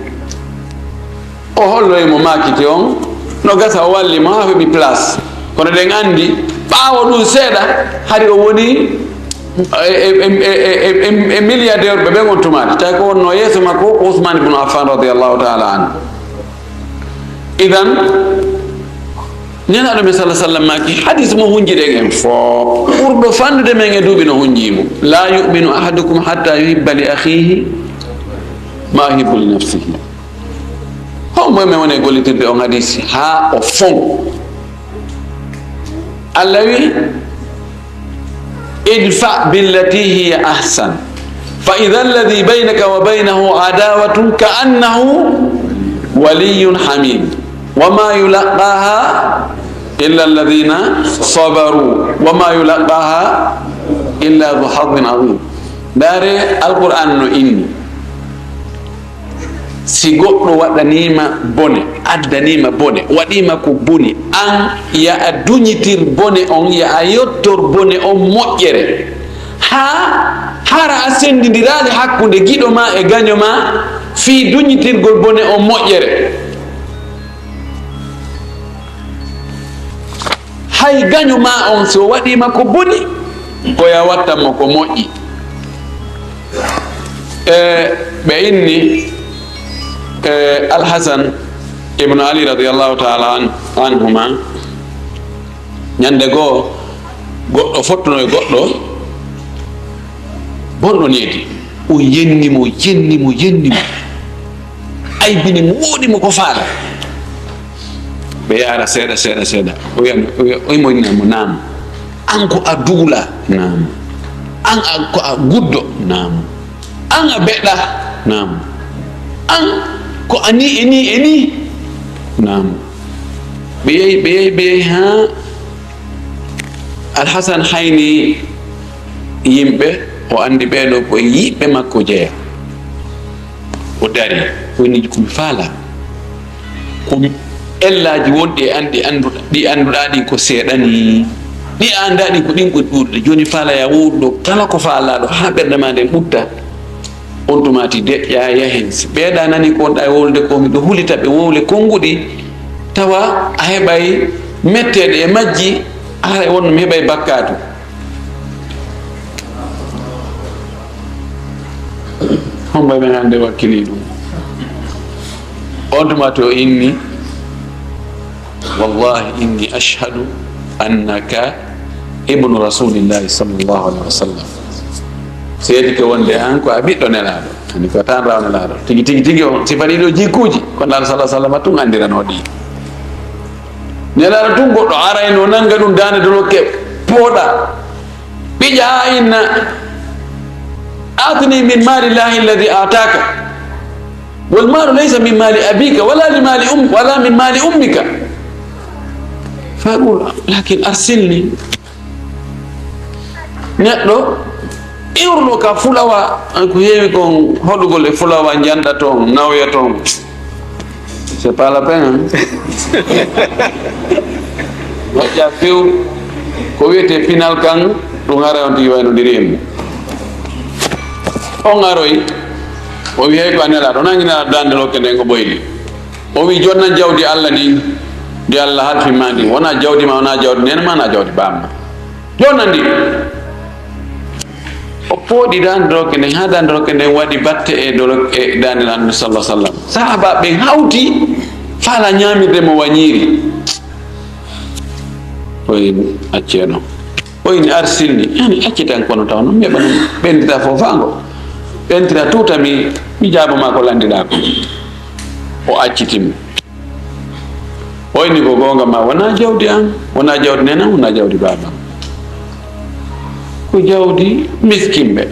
O holloyi mo maakiti on, no gasa o walli mo haa o heɓi place. Kono ɗen anndi, ɓaawo ɗum seeɗa, hari o woni e, e, e, e, e, e milliardaire ɓe ɓen on tumaati. Tawi ko wonno yeeso makko ko Ousmane ibn Affan radiyallahu ta'ala anhu. Idan, Nelaaɗo men sallallahu alaihi wasallam maaki, hadis mo hunjiɗen en fof, ɓurɗo fanɗude men e duuɓi no hunjii mo: "La yu'minu ahadukum hatta yuhibba li akhihi ma yuhibbu li nafsihi." Hombo e men woni e gollitirde on hadisi haa o fon? Allah wi: "Idfa billati hiya ahsan, fa idha alladhi baynaka wa baynahu adawatun ka annahu waliyyun hamim, wa ma yulaqqaha illa alladhina sabaru, wa ma yulaqqaha illa dhu hadhin azim." Ndaare, Alqur'an no inni. Si goɗɗo waɗaniima bone, addaniima bone, waɗiima ko boni, an, ya a duñitir bone on, ya a yottor bone on moƴƴere. Haa hara a senndindiraali hakkunde giɗo ma e gaño ma fii duñitirgol bone on moƴƴere. Hay gaño ma on, so waɗiima ko boni, ko ya wattan mo ko moƴƴi. E, ɓe inni, e, Alhasan ibn Ali radiyallahu ta'ala an-, anhuma, ñande goo, goɗɗo fottuno e goɗɗo bonɗo needi. O yenni mo, yenni mo, yenni mo. Aybini mo, wooɗi mo ko faala. Ɓe yaara seeɗa, seeɗa, seeɗa. O wiya, o wiya, o wiya mo, "Naam." "An ko a duula?" "Naam." "An a, ko a guddo?" "Naam." "An a beɗɗa?" "Naam." "An ko a nii e nii e nii?" "Naam." Ɓe yehi, ɓe yehi, ɓe yehi haa Alhasan hayni yimɓe, o anndi ɓee ɗoo ko e yiɓɓe makko jeya. O dari, o inni, "Ko mi faala, ko mi, ellaaji wonɗi e an ɗi annduɗa, ɗi annduɗaa ɗin ko seeɗa nii. Ɗi a anndaa ɗin ko ɗin ɓuri ɗuuɗude. Jooni faala ya wowlu ɗoo kala ko faalaaɗo haa ɓernde maa nden ɓutta." On tuma ti deƴƴa yahen. Si ɓeeɗa nani ko wonɗa e wowlude ko, miɗo hulita ɓe wowle konnguɗi, tawa a heɓay metteeɗe e majji, haray wonno mi heɓay bakkaatu. Hombo e men hannde wakkilii ɗum? On tuma to inni, "Wallahi inni ashhadu annaka ibnu Rasulillahi sallallahu alaihi wasallam." Seedi ke wonde an ko a ɓiɗɗo Nelaaɗo. Ani ko tan raw Nelaaɗo. Tigi, tigi, tigi on sifa ɗiɗo jikkuuji. Ko Nelaaɗo sallallahu alaihi wasallam tun anndirano ɗi. Nelaaɗo tun goɗɗo arayno nanga ɗum daande dolokke pooɗa. Ɓiƴa inna, "Atini min malillahi alladhi ataka." "Wal malu laysa min mali abika, wala li mali um, wala min mali ummika." Faqul, "Lakin arsilni." Neɗɗo iwruno ka fulawa, an ko heewi kon hoɗugol e fulawa, njanda ton, nawya ton. C'est pas la peine, hein? Moƴƴa few. Ko wiyetee pinal kan, ɗum haray on tigi waynodiri en. On aroy, o wi, "Hey, ko a Nelaaɗo, nangi Nelaaɗo daande lokke nden ko ɓoyli." O wi, "Jonnan jawdi Allah ndin, ndi Allah halfin ma ndin. Wona jawdi ma, wona jawdi nene ma, wona jawdi baaba ma. Jonnan ndi." O pooɗi daande lokke nden, haa daande lokke nden waɗi batte e dolo-, e daande Laamɗo sallallahu alaihi wasallam. Sahaaba ɓen hawti, faala ñaamirde mo wa ñiiri. O wi, "Accee ɗon." O wi, "Arsilni." Yani, "Acci tan, kono taw non mi heɓa non ɓentita foofaango. Ɓentita tuuta, mi, mi jaabo ma ko lanndiɗaa ko." O acciti mo. O inni, "Ko goonga ma, wonaa jawdi an, wonaa jawdi nena, wonaa jawdi baaba. Ko jawdi miskinɓe."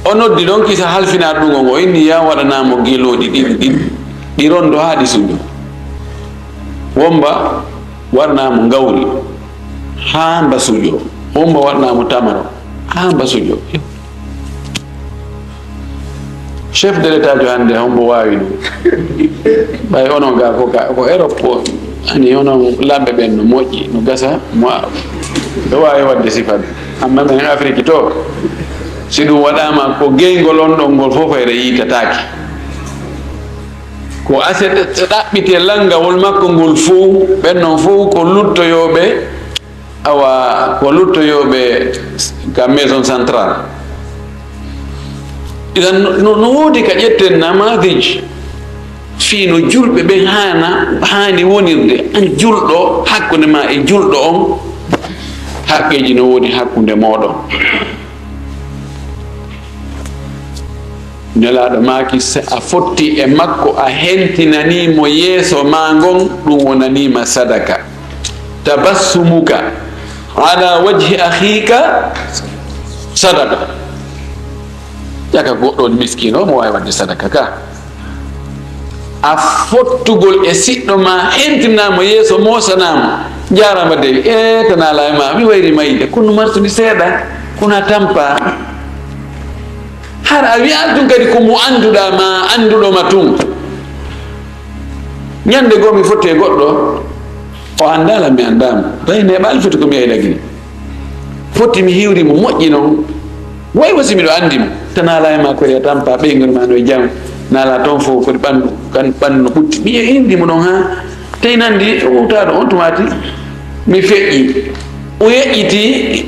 O noddi ɗon kisa halfinaaɗo ɗum on, o inni, "Yaa waɗanaa mo gelooɗi ɗiɗi, ɗiɗi, ɗi rondo haa ɗi suujo. Womba waɗanaa mo ngawri haa mba suujo. Womba waɗanaa mo tamaro haa mba suujo." Chef de l'État jo hannde, hombo waawi ɗum? Ɓay onon ga ko, ga ko Europe ko, ani onon lamɓe ɓen no moƴƴi, no gasa, mo a-, ɗo waawi waɗde sifa ɗum. Amma men Afrique to, si ɗum waɗaama, ko geyngol on ɗon ngol fof, hayre yiitataake. Ko aset ɗaɓɓite lanngawol makko ngol fof, ɓen non fof ko luttoyooɓe, awa, ko luttoyooɓe ka maison centrale. Idan no, no, no woodi ka ƴetten namadij, Fii no julɓe ɓen haana, haani wonirde, an julɗo, hakkunde ma e julɗo on, haqqeeji no woni hakkunde mooɗon. Nelaaɗo maaki, si a fotti e makko, a hentinanii mo yeeso maa ngon, ɗum wonanii ma sadaka. Tabassumuka ala wajhi akhiika sadaka. Ƴaka goɗɗo on miskiino, mo waawi waɗde sadaka ka. A fottugol e siɗɗo ma, hentinaa mo yeeso, moosanaa mo. Jaaraama dey, e tanaa laa e ma, mi wayri mayde, kono marsundi seeɗa, kono a tampa. Hara a wi'aali tun kadi ko mo annduɗaa ma, annduɗo ma tun. Ñande goo mi fotti e goɗɗo, o anndaa lan, mi anndaa mo. Tawi neeɓaali foti ko mi yahi Lagine. Fotti mi hiwri mo moƴƴi non. Way wasi miɗo anndi mo. Tan naalaa e maa ko e tampa, ɓeynguure maa no e jam. Naalaa toon fof foti ɓanndu, kan ɓanndu no ɓutti. Mi inndi mo ɗon haa tawi nanndi o wowtaaɗo on tumaati. Mi feƴƴi. O yeƴƴiti,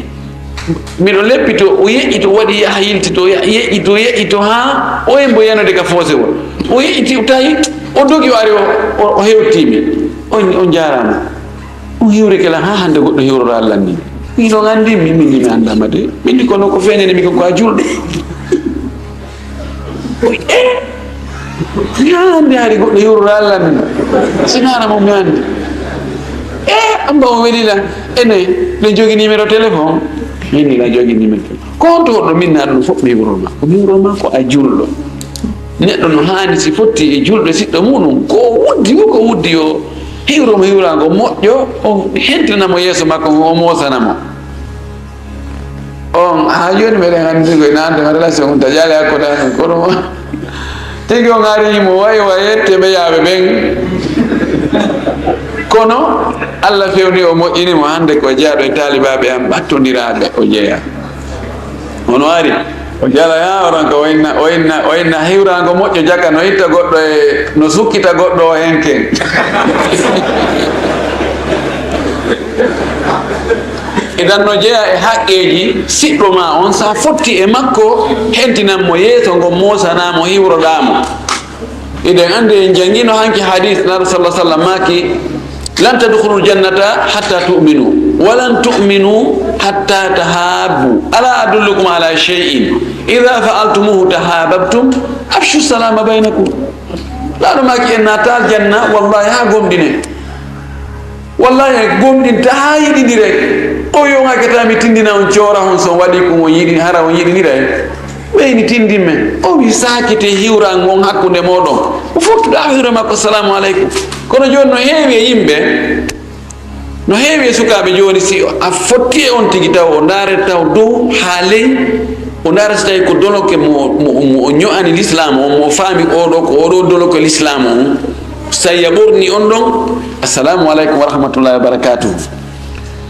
miɗo leppito, o yeƴƴito, o waɗi yaha yiltito, ya-, yeƴƴito, yeƴƴito haa o embo yanode ka foosewol. O yeƴƴiti, o tawi, o dogi, o ari, o, o, o hewtii mi. On, on njaaraama. On hiwrike lan haa hannde goɗɗo hiwrora Alla ni. Min on anndi mi, min mi anndaama de. Min kono ko feeñani mi ko, ko a julɗo. O wi'i, "Eh, mi haa hannde hari goɗɗo hiwrora Alla ni. Sinaana mo mi anndi." Eh, amba o weli lan. Ene, ɗen jogi numéro téléphone. Min la jogi numéro téléphone. Ko honto goɗɗo min na ɗum fof mi hiwror ma? Ko mi hiwror ma ko a julɗo. Neɗɗo no haani si fotti e julɗo siɗɗo muɗum, ko o wuddi, ko o wuddi o hiwro mo hiwraango moƴƴo, o hentina mo yeeso makko, o moosana mo. On, haa jooni meɗen anndi ko ina ande relation on taƴaali hakkunde amen, kono tigi on ari mo wayi wa yette ɓe yaaɓe ɓen. Kono Alla fewni o moƴƴini mo, hannde ko jeyaaɗo e taalibaaɓe am ɓattondiraaɓe o jeyaa. Ono ari, o jala yaa, oran ko o inna, o inna, o inna hiwraango moƴƴo jaka, no itta goɗɗo e, no sukkita goɗɗo o henken. Idan no jeyaa e haqqeeji siɗɗo ma on, sa fotti e makko, hentinan mo yeeso ngo, moosanaa mo, hiwroɗaa mo. Iɗen anndi, en janngino hanki hadis, Nabi sallallahu alaihi wasallam maaki, "Lan tadkhulul jannata hatta tu'minu, wa lan tu'minu hatta tahabbu. Ala adullukum ala shay'in, idha fa'altumuhu tahabbtum, afshu salama bainakum." Laaɗo maaki, en naata aljanna, wallahi, haa gomɗinen. Wallahi, en gomɗinta haa yiɗindire. O yo ŋakata mi tindina on, coora on, so on waɗi ko on yiɗi, hara on yiɗindiray. Ɓeyni tindin men. O wi, "Saakite hiwran on hakkunde mooɗon. O fottuɗo haa hiwra makko, 'Assalamu aleykum.'" Kono jooni no heewi e yimɓe, no heewi e sukaaɓe jooni, si a fotti e on tigi taw, o ndaare taw dow haa ley, o ndaara si tawi ko doloke mo, mo, mo o ño'ani lislaam on, mo o faami oɗo ko oɗo doloke lislaam on. So tawi a ɓorni on ɗon, "Assalamu aleykum wa rahmatullahi wa barakatuhu."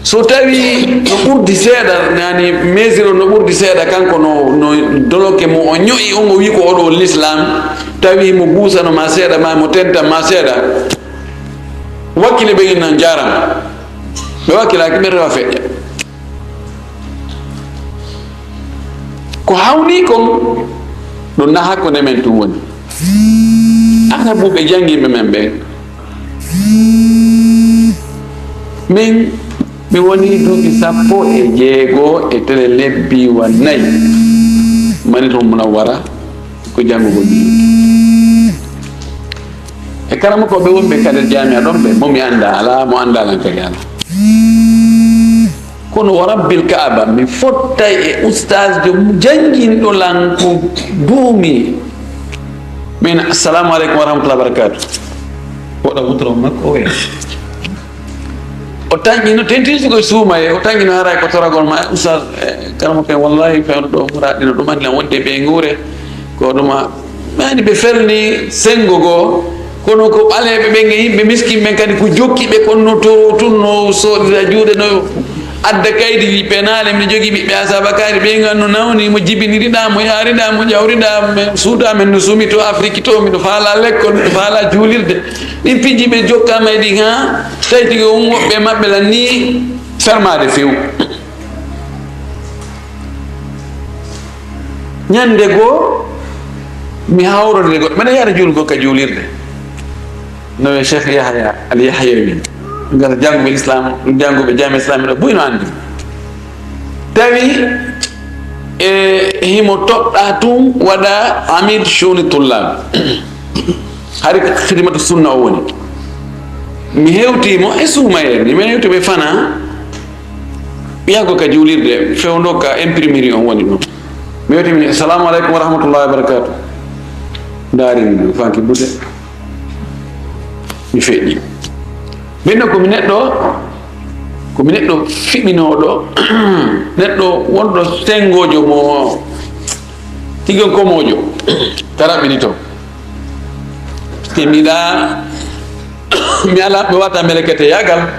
So tawi no ɓurdi seeɗa, yani mesure no ɓurdi seeɗa, kanko no, no doloke mo o ño'i on, o wi ko oɗo lislaam, tawi mo guusano ma seeɗa, ma mo tenta ma seeɗa, wakkile ɓe innan jaarama. Ɓe wakkilaaki, ɓe rewa feƴƴa. Ko hawni kon, ɗum na hakkunde men tun woni. Arabuɓe janngiiɓe men ɓen, min, mi woni duuɓi sappo e jeego e tele lebbi wa nayi. Madinatul Munawwara, ko janngugol mi yonti. E karamokooɓe wonɓe ka nder jaami'a ɗon ɓe, mo mi anndaa alaa, mo anndaa lan kadi alaa. Kono wa rabbil Kaaba, mi fottay e ustaasjo jannginɗo lan ko duumi. Min, "Assalamu aleykum wa rahmatullahi wa barakatuh." Woɗa wutoro makko o wi'a. O tanƴino, tentini ko e suumaye, o tanƴino haray ko toragol ma, "Ustaas, eh, karamoko en, wallahi, fewndo ɗo, muraad ɗino ɗum, anndi lan wonde ɓe nguure, ko ɗum a." Mani ɓe felni senngo goo, kono ko ɓaleeɓe ɓen e yimɓe miskin ɓen kadi ko jokki ɓe, kono no to tun no soodira juuɗe, no adda kaydi penaale, mino jogii ɓiɓɓe asaaba kaydi, ɓe ngan no nawni mo jibiniriɗaa, mo yaariɗaa, mo ƴawriɗaa, men suudu amen no sumi to Afrik to, miɗo faalaa lekkol, miɗo faalaa juulirde. Ɗin piiji ɓe jokkaama e ɗin haa tawi tigi on woɓɓe maɓɓe lan nii fermaade few. Ñande goo, mi hawrondire goɗɗo, mbeɗa yaara juulgol ka juulirde. No e Cheikh Yahya Al Yahyawi, ngata jannguɓe Islam, jannguɓe Jaami Islam ɗo buy no anndi. Tawi e himo toɗɗaa tun waɗa Amir Shuni Tullab. Hari Khidmatu Sunna o woni. Mi hewtii mo e suumayee, mi hewtii mo e fana. Ɓiyanko ka juulirde, fewndo ka imprimerie on woni ɗum. Mi hewtii mi, "Assalamu alaikum wa rahmatullahi wa barakatuh." Ndaari mi ɗum, fanki budde. Mi feƴƴi. Mbiɗo ko mi neɗɗo, ko mi neɗɗo fiɓinooɗo, neɗɗo wonɗo senngojo mo tigi on komoojo, ka raɓɓini to. Te mbiɗa, mi ala, mi wata melekete yagal,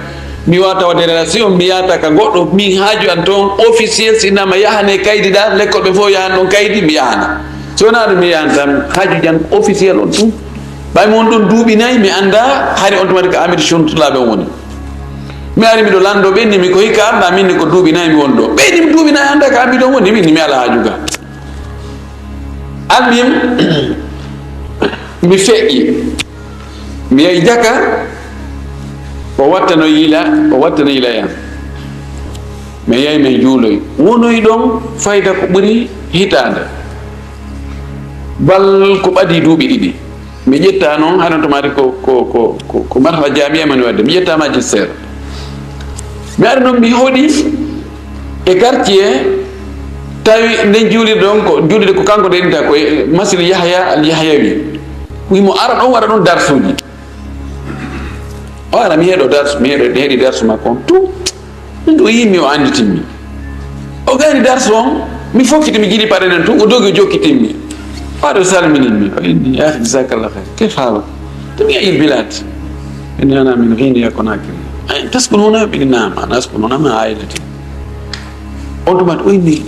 mi wata waɗde relation, mi yata ka goɗɗo, min haaju an toon officiel, si nama yahane kaydi ɗa, lekkol ɓe fof yahan ɗon kaydi, mi yahana. Si wonaa ɗum mi yahan tan, haaju jan officiel on ɗum. Ɓay mo on ɗon duuɓi nayi, mi annda, hari on tuma ko Amir Shuntula ɓe woni. Mi ari miɗo lanndo ɓe, ni mi ko hikka annda, min ni ko duuɓi nayi mi woni ɗo. Ɓe ni mi duuɓi nayi annda ka Amir ɗon woni, min ni mi ala haaju ka. Almim, mi feƴƴi. Mi yehi jaka, o wattano yila, o wattano yila yam. Mi yehi min juuloy. Wonoy ɗon fayda ko ɓuri hitaande. Bal ko ɓadi duuɓi ɗiɗi. Mi ƴetta noon, hano to mari ko, ko, ko, ko, ko marhala jamiya mani wadde. Mi ƴetta magistère. Mi ari noon mi hoɗi e quartier, tawi nden juulirde on ko, juulirde ko kanko nde innta ko e Masjid Yahya Al Yahyawi. Wimo ara ɗon waɗa ɗon darsuuji. O ara mi heɗo darsu, mi heɗo, mi heɗi darsu makko on tout. Min o yimmi o annditimmi. O gayni darsu on, mi fokkiti mi jiɗi paɗe nden tun, o dogi o jokkitimmi. Faaɗo salminin mi, o inni, "Ya akhi, jazakallah khair. Kayfa haluk? Jami'a il bilad." Inni, "Ana min Guinea Conakry." "Ay, taskun huna?" Inni, "Naam, ana askun huna ma'a ailati." On tuma o inni,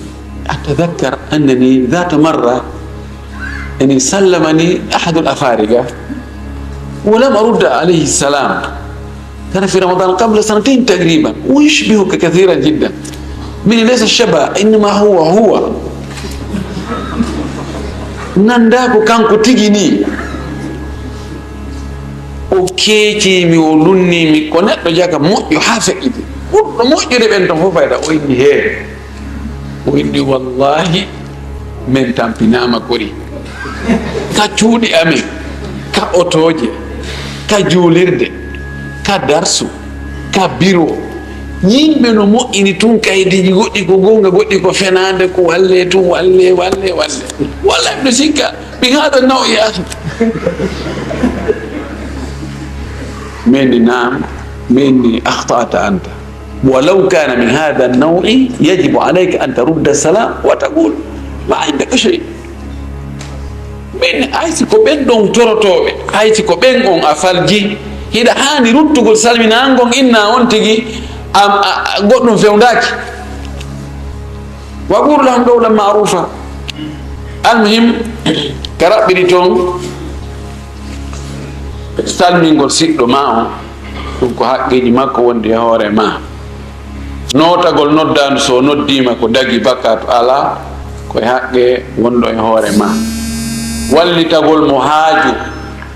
"Atadhakkar annani dhata marra, yani, sallamani ahadul afariga, wa lam arudda alayhi salam. Kana fi Ramadan qabla sanatayn taqriban, wa yushbihuka kathiran jiddan." Min laysa shaba, innama huwa huwa. Nanda ko kanko tigi ni. O keeci mi, o lunni mi, ko neɗɗo jaka moƴƴo haa feƴƴiti. Ɓurɗo moƴƴude ɓen ton fof fayda, o inni hee. O inni, "Wallahi, min tampinaama kori. Ka cuuɗi amen, ka otooje, ka juulirde, ka darsu, ka biro. Yimɓe no moƴƴini tun kaydiiji goɗɗi ko goonga, goɗɗi ko fenaande, ko walle tun, walle, walle, walle. Wallahi, miɗo sikka, min haada naw e asu." Min ni, "Naam." Min ni, "Akhta'ta anta. Walaw kana min hadha an-naw'i, yajibu alayka an tarudda as-salam wa taqul ma indaka shay." Min, ay si ko ɓen ɗon torotooɓe, ay si ko ɓen on a falji, hiɗa haani ruttugol salminaango on inna on tigi, am, a, a, goɗɗum fewndaaki. "Wa qul lahum qawlan ma'rufa." Almuhim, ka raɓɓiɗi toon, salmingol siɗɗo ma on, ɗum ko haqqeeji makko wondi e hoore ma. Nootagol noddaandu, so o noddiima ko dagi, bakkaatu alaa, ko e haqqe wonɗo e hoore ma. Wallitagol mo haaju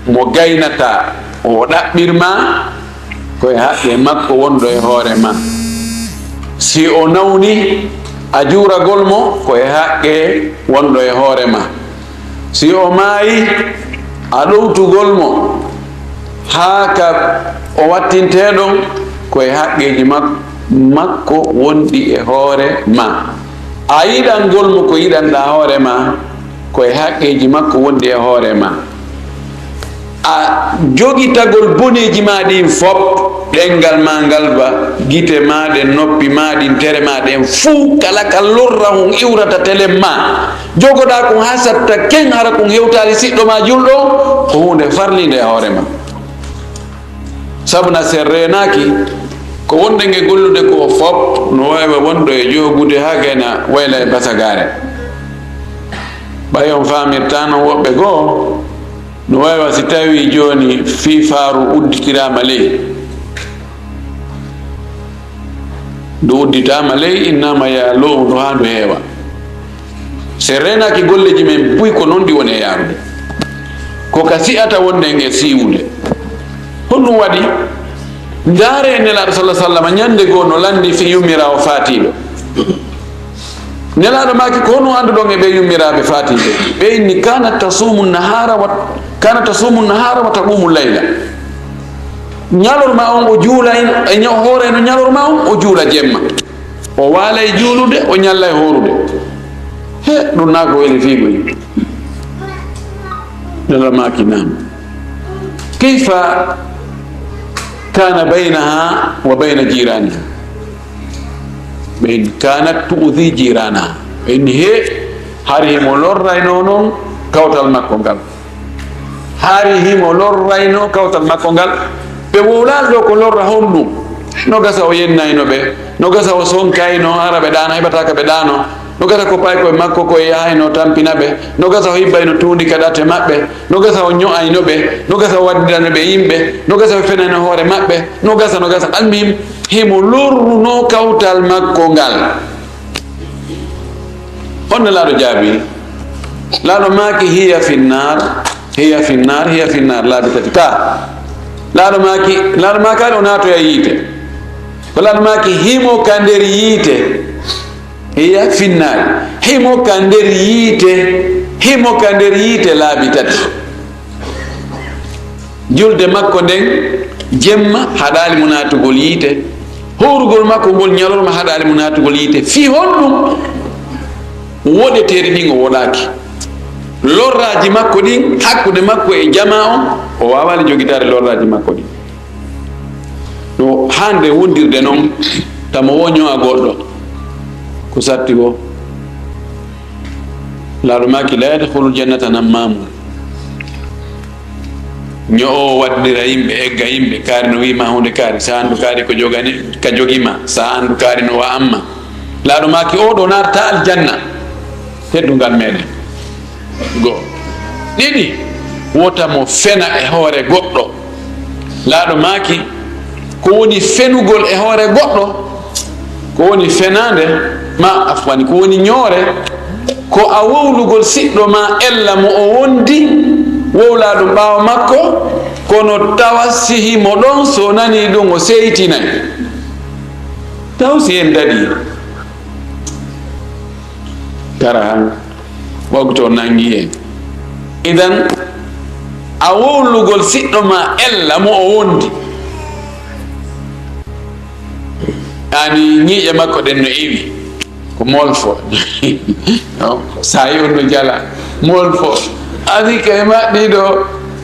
mo gaynata o ɗaɓɓir ma, ko e haqqe makko wonɗo e hoore ma. Si o nawni, a juuragol mo, ko e haqqe wonɗo e hoore ma. Si o maayi, a ɗowtugol mo haa ka o wattintee ɗon, ko e haqqeeji mak-, makko wonɗi e hoore ma. A yiɗangol mo ko yiɗanɗaa hoore ma, ko e haqqeeji makko wonɗi e hoore ma. A jogitagol boneeji ma ɗin fop, ɗenngal ma ngal ba, gite ma ɗen, noppi ma ɗin, tere ma ɗen fuu, kala ka lorra hun iwrata telen ma. Jogoɗaa kun haa satta ken, hara kun hewtaali siɗɗo ma julɗo, ko huunde farliinde e hoore ma. Sabu na sen reenaaki, ko wonɗen e gollude ko fop, no waawi wonɗo e joogude haa gayna wayla e basagaare. Ɓay on faamirtaa non woɓɓe goo, no waawi si tawii jooni fii faaru udditiraama ley. Ndu udditaama ley, innaama yaa lo'u ndu haa ndu heewa. Si reenaaki golleeji men buy ko non ɗi woni e yaarude. Ko ka si'ata wonɗen e siiwude. Honɗum waɗi? Ndaare e Nelaaɗo sallallahu alaihi wasallam, ñande goo no lanndi fi yummiraawo faatiiɗo. Nelaaɗo maaki, "Ko honɗum annduɗon e ɓee yummiraaɓe faatiiɓe?" Ɓe inni, "Kanat tasumu nahara wa, kanat tasumu nahara wa taqumu layla." Ñalorma on o juula, e ña-, hoore no ñalorma on, o juula jemma. O waalay juulude, o ñallay hoorude. He, ɗum naa ko weli fii ɓuri. Nelaaɗo maaki, "Naam." Kayfa kana baynaha wa bayna jiraniha? Ɓe inni, "Kanat tu'zi jiranaha." Ɓe inni, "He, hari himo lorraynoo non kawtal makko ngal." Hari himo lorraynoo kawtal makko ngal. Ɓe wowlaali ɗoo ko lorra honɗum. No gasa o yennayno ɓe, no gasa o sonkayno, hara ɓe ɗaano, heɓataa ka ɓe ɗaano. No gasa ko paykoye makko ko yahayno tampina ɓe. No gasa o hibbayno tuundi ka ɗate maɓɓe. No gasa o ño'ayno ɓe. No gasa o waddirano ɓe yimɓe. No gasa o fenayno hoore maɓɓe. No gasa, no gasa. Almuhim, himo lorrunoo kawtal makko ngal. Honno Nelaaɗo jaabi? Nelaaɗo maaki, "Hiya finnar, hiya finnar, hiya finnar," laabi tati. Ka Nelaaɗo maaki, Nelaaɗo maakaali o naatoya yiite. Ko Nelaaɗo maaki, "Himo ka nder yiite." Hiya finnar. Himo ka nder yiite. Himo ka nder yiite laabi tati. Julde makko nden jemma haɗaali mo naatugol yiite. Hoorugol makko ngol ñalorma haɗaali mo naatugol yiite. Fii honɗum? Woɗeteeri ndin o woɗaaki. Lorraaji makko ɗin hakkunde makko e jamaa on, o waawaali jogitaade lorraaji makko ɗin. No hande wondirde non, tama wo ño'a goɗɗo. Ko satti wo. Nelaaɗo maaki, "La yadkhulul jannata nammamun." Ño'o waddira yimɓe, egga yimɓe, kaari no wi'ma hunde kaari, sa andu kaari ko jogani, ka jogima, sa andu kaari no wa'amma. Nelaaɗo maaki, "O ɗo naatata aljanna." Teddungal meɗen. Go. Ɗiɗi, wota mo fena e hoore goɗɗo. Nelaaɗo maaki, ko woni fenugol e hoore goɗɗo? Ko woni fenaande ma, afwan, ko woni ñoore? Ko a wowlugol siɗɗo ma ella mo o wondi, wowla ɗum ɓaawo makko, kono tawa si himo ɗon, so nani ɗum o seytinay. Taw si en daɗi. Kara han, ɓogto nangi en. Idan, a wowlugol siɗɗo ma ella mo o wondi. Ani ñiiƴe makko ɗen no iwi. Ko molfo. No, sa yi on no jala. Molfo. Ani kay ma ɗiɗo,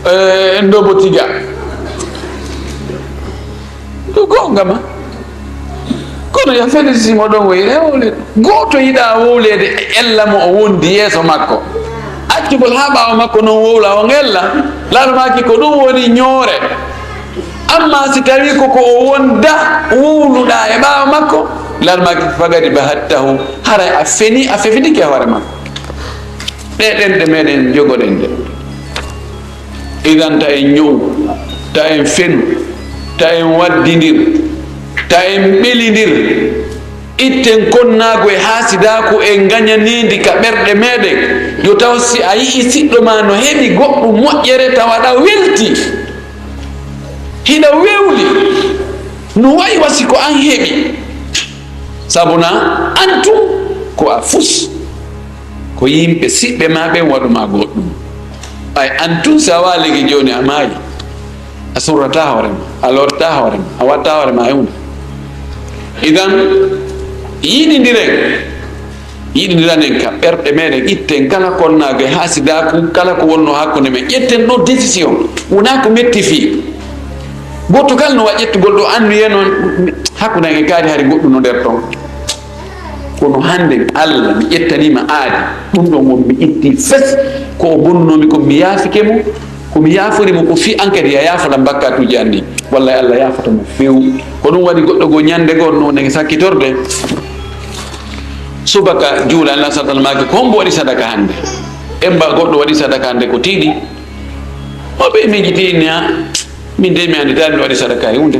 eh, ndobo tiga. Ko goonga ma. Kono ya felisimo ɗon o yiɗa wowleede. Gooto yiɗa wowleede e ella mo o wondi yeeso makko. Accugol haa ɓaawo makko non wowla on ella. Nelaaɗo maaki ko ɗum woni ñoore. Amma si tawi ko ko o wonda wowluɗa e ɓaawo makko, Nelaaɗo maaki fagadi bahattahu, haray a feni, a fefidike hoore makko. Ɗe ɗenɗe meɗen jogoɗen ɗe. Idan ta en ñow, ta en fenu, ta en waddindir, ta en ɓelindir. Itten konnaagu e haasidaaku e ngañaneendi ka ɓerɗe meɗen. Yo taw si a yi'i siɗɗo ma no heɓi goɗɗum moƴƴere tawa ɗa welti. Hiɗa wewli. No wayi wa si ko an heɓi. Sabuna an tun ko a fus. Ko yimɓe siɓɓe ma ɓen waɗu ma goɗɗum. Ay, an tun si a waalike jooni a maayi, a surrata hoore ma, a lorta hoore ma, a watta hoore ma e hunde. Idan, yiɗindiren, yiɗindiranen ka ɓerɗe meɗen, itten kala konnaagu e haasidaaku, kala ko wonno hakkunde men, ƴetten ɗo décision, wona ko metti fii. Goɗɗo kala no wa ƴettugol ɗo annuye noon, hakkunde en e kaari hari goɗɗum no nder ton. Kono hannden, Allah, mi ƴettaniima aadi. Ɗum ɗon won mi itti fes. Ko o bonnunoomi kon, mi yaafike mo. Ko mi yaafori mo ko fii an kadi a yaaforan bakkatuuji an ɗin. Wallay, Allah yaafoto mo few. Ko ɗum waɗi goɗɗo goo ñannde goo no nenge sakkitorde. Subaka juulan, Allah sallallahu alaihi wasallam maaki, "Ko hombo waɗi sadaka hannde?" Emba goɗɗo waɗi sadaka hannde ko tiiɗi. O ɓe miijiti ni, a, min dey mi anndi taani mi waɗi sadaka e huunde.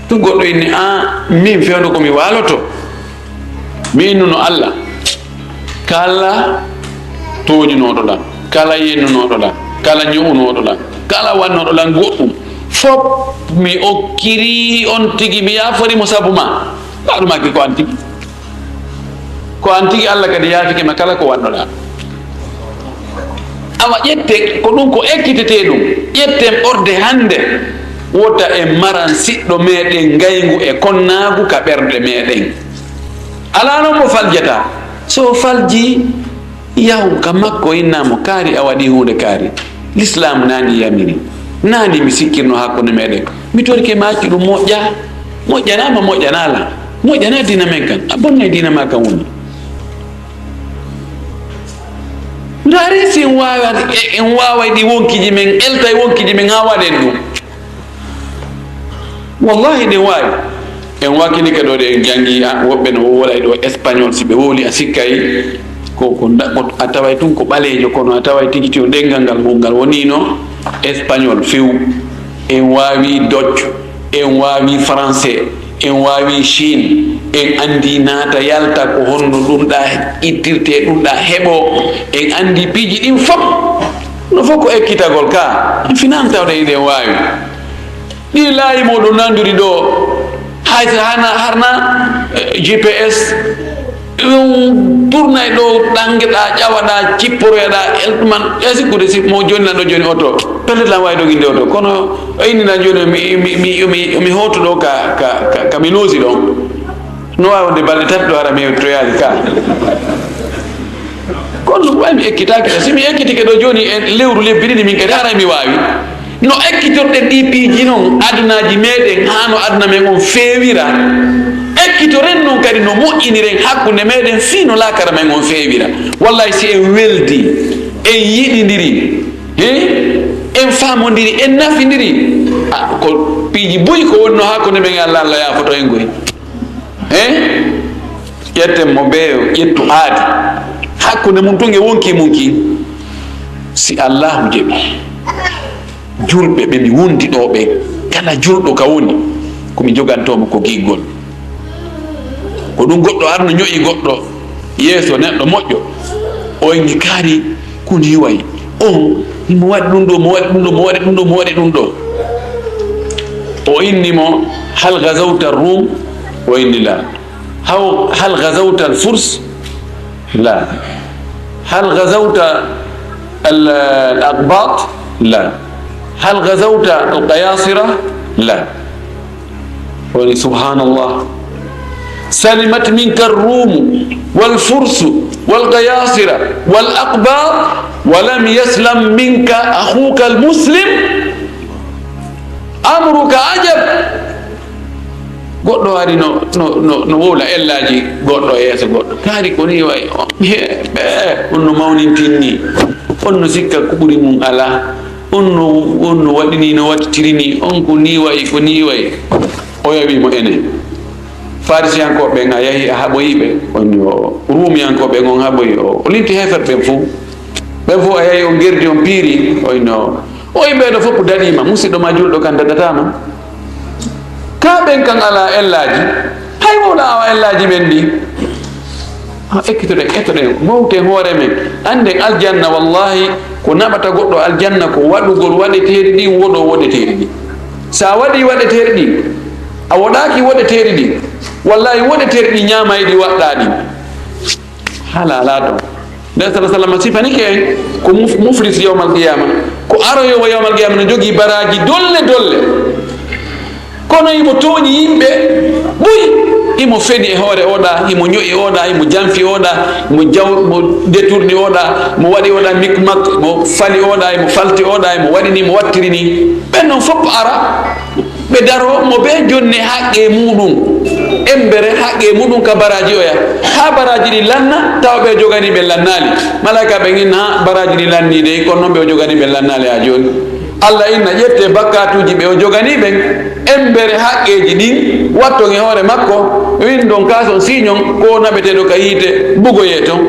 Tun goɗɗo inni, "An, min fewndo ko mi waaloto." Mi innuno Allah, kala tooñunooɗo lan, kala yennunooɗo lan, kala ño'unooɗo lan, Kala wannoɗo lan goɗɗum, fop mi okkiri on tigi, mi yaafori mo sabu ma. Laaɗumaaki ko an tigi. Ko an tigi, Allah kadi yaafike ma kala ko wannoɗaa. Awa ƴette, ko ɗum ko ekkitetee ɗum. Ƴetten ɓorde hannde, wota en maran siɗɗo meɗen ngayngu e konnaagu ka ɓerɗe meɗen. Alaa non mo faljata. So falji, yahu ka makko, inna mo, "Kaari, a waɗi huunde kaari. Lislaamu naani yamiri. Naani mi sikkirno hakkunde meɗen. Mi torike ma accu ɗum moƴƴa. Moƴƴanaama, moƴƴanaala. Moƴƴanaa diina men kan. A bonnay diina ma kan woni." Ndaari si en waawa-, e-, en waaway ɗi wonkiji men, eltay wonkiji men haa waɗen ɗum. Wallahi ɗen waawi. En wakkilike ɗo ɗe en janngi, a, woɓɓe no wowlay ɗo espagnol, si ɓe wowli a sikkay ko, ko nda-, ko a taway tun ko ɓaleejo, kono a taway tigi tigi ɗenngal ngal ngal wonino espagnol few. En waawi Dutch, en waawi français, en waawi Chine, en anndi naata yalta ko honno ɗum ɗa ittirte, ɗum ɗa heɓo, en anndi piiji ɗin fof. No fof ko ekkitagol ka, en finaan tawde eɗen waawi. Ɗi laayi mo ɗo nannduri ɗo, hay so hana harna, eh, G P S, ɗum tournay ɗo, ɗanngeɗa, ƴawaɗa, cipporoyaɗa, elɗuman, e sikkude si mo jonni lanɗo jonni oto. Pellet lan wawi doginde oto, kono o innina joni mi, mi, mi, mi, mi hootu ɗo ka, ka, ka, ka mi noosi ɗon. No wawi wonde balɗe tati ɗo hara mi hewtoyaali ka. Kono ɗum wawi mi ekkitaki ɗo. Si mi ekkitike ɗo joni e lewru lebbi ɗiɗi min kadi haray mi wawi. No ekkitorɗen ɗi piiji non, adunaji meɗen, haa no aduna men on feewira. Ekkitoren non kadi no moƴƴiniren hakkunde meɗen fii no laakara men on feewira. Wallahi, si en weldi, en yiɗindiri, he? En faamondiri, en nafindiri. A, ko piiji buy ko wonno hakkunde men e Allah, Allah yaafoto en koy. He? Ƴetten mo beeyo, ƴettu aadi. Hakkunde mun tun e wonki mun kin. Si Allahu jaɓi. Julɓe ɓe mi wondi ɗo ɓen, kala julɗo ka woni, ko mi jogantoo mo ko giggol. Ko ɗum goɗɗo arno ño'i goɗɗo yeeso neɗɗo moƴƴo, o inni kaari ko ni wayi. On, himo waɗi ɗum ɗo, mo waɗi ɗum ɗo, mo waɗi ɗum ɗo, mo waɗi ɗum ɗo. O inni mo, "Hal gazawta Rum?" O inni, "La." "Haw, hal gazawta al Furs?" "La." "Hal gazawta al, al Aqbat?" "La." "Hal gazawta al Qayasira?" "La." Woni, subhanallah. "Salimat minka Rumu wal Fursu wal Qayasira wal Aqbat, wa lam yaslam minka akhuka al Muslim. Amruka ajab." Goɗɗo ari no, no, no, no wowla ellaji goɗɗo e yeeso goɗɗo. Kaari ko ni wayi. O, he, ɓe, on no mawnintinni. On no sikka ko ɓuri mum alaa. On no, on no waɗini, no wattitirini. On ko ni wayi, ko ni wayi. O yawi mo enen. Farisiyankooɓe ɓen a yahi a haɓoyi ɓe. On yo Ruumiyankooɓe ɓen on haɓoyi. O, o linti heeferɓe ɓen fof. Ɓen fof a yahi on gerdi on piiri. On no, o yimɓe ɗo fof daɗiima. Musiɗɗo ma julɗo kan daɗataama. Ka ɓen kan alaa ellaaji, hay wowla awa ellaaji ɓen ɗi. Ha, ekkitoɗen, ettoɗen, mowten hoore men. Annden aljanna, wallahi, ko naɓata goɗɗo aljanna ko waɗugol waɗeteeɗi ɗin, woɗo woɗeteeɗi ɗin. Sa waɗi waɗeteeɗi ɗin, a woɗaaki woɗeteeɗi ɗin, wallahi, woɗeteeɗi ɗin ñaamay ɗi waɗɗaa ɗin. Hala alaa ɗon. Nden sala sallam sifanike en ko muf-, muflis yawmal qiyama. Ko aroyowo yawmal qiyama no jogii baraaji dolle dolle. Kono himo tooñi yimɓe buy. Himo feni e hoore oɗa, himo ño'i oɗa, himo janfi oɗa, himo jaw-, mo deturni oɗa, mo waɗi oɗa mikmak, mo fali oɗa, himo falti oɗa, himo waɗi ni, mo wattiri ni. Ɓen non fof ara. Ɓe daro mo ɓe jonne haqqe muɗum, embere haqqe muɗum ka baraji oya, haa baraji ɗi lanna, tawa ɓe jogani ɓe lannaali. Malaika ɓe inna, "Haa baraji ɗi lanni dey, kono non ɓe o jogani ɓe lannaali haa jooni." Allah inna, "Ƴette bakkatuji ɓe o jogani ɓen, embere haqqeji ɗin, watton e hoore makko, windon kaason siñon, ko naɓeteɗo ka yiite, bugoye ton."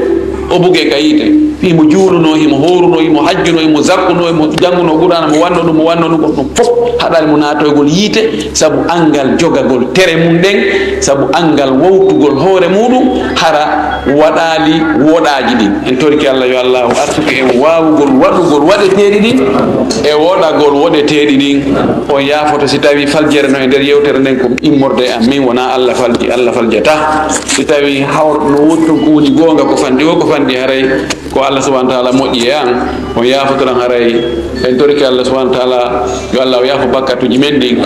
O buge ka yiite. Himo juuluno, himo hooruno, himo hajjuno, himo zakkuno, himo jannguno Qur'aana, mo wanno ɗum, mo wanno ɗum, ko ɗum fof haɗani mo naatoygol yiite, sabu anngal jogagol tere mum ɗen, sabu anngal wowtugol hoore muɗum, hara waɗaali woɗaaji ɗin. En torike Allah yo Allahu arsuku en waawugol waɗugol waɗeteeɗi ɗin e woɗagol woɗeteeɗi ɗin. On yaafoto si tawii faljere no e nder yewtere nden ko immorde e an, min wonaa Allah falji, Allah faljata. Si tawii hawr no woodi ton ko woni goonga, ko fanɗi o, ko fanɗi haray ko Allah subhanahu wa taala moƴƴi e an, on yaafotoran haray. En torike Allah subhanahu wa taala yo Allah o yaafo bakkatuuji men ɗin.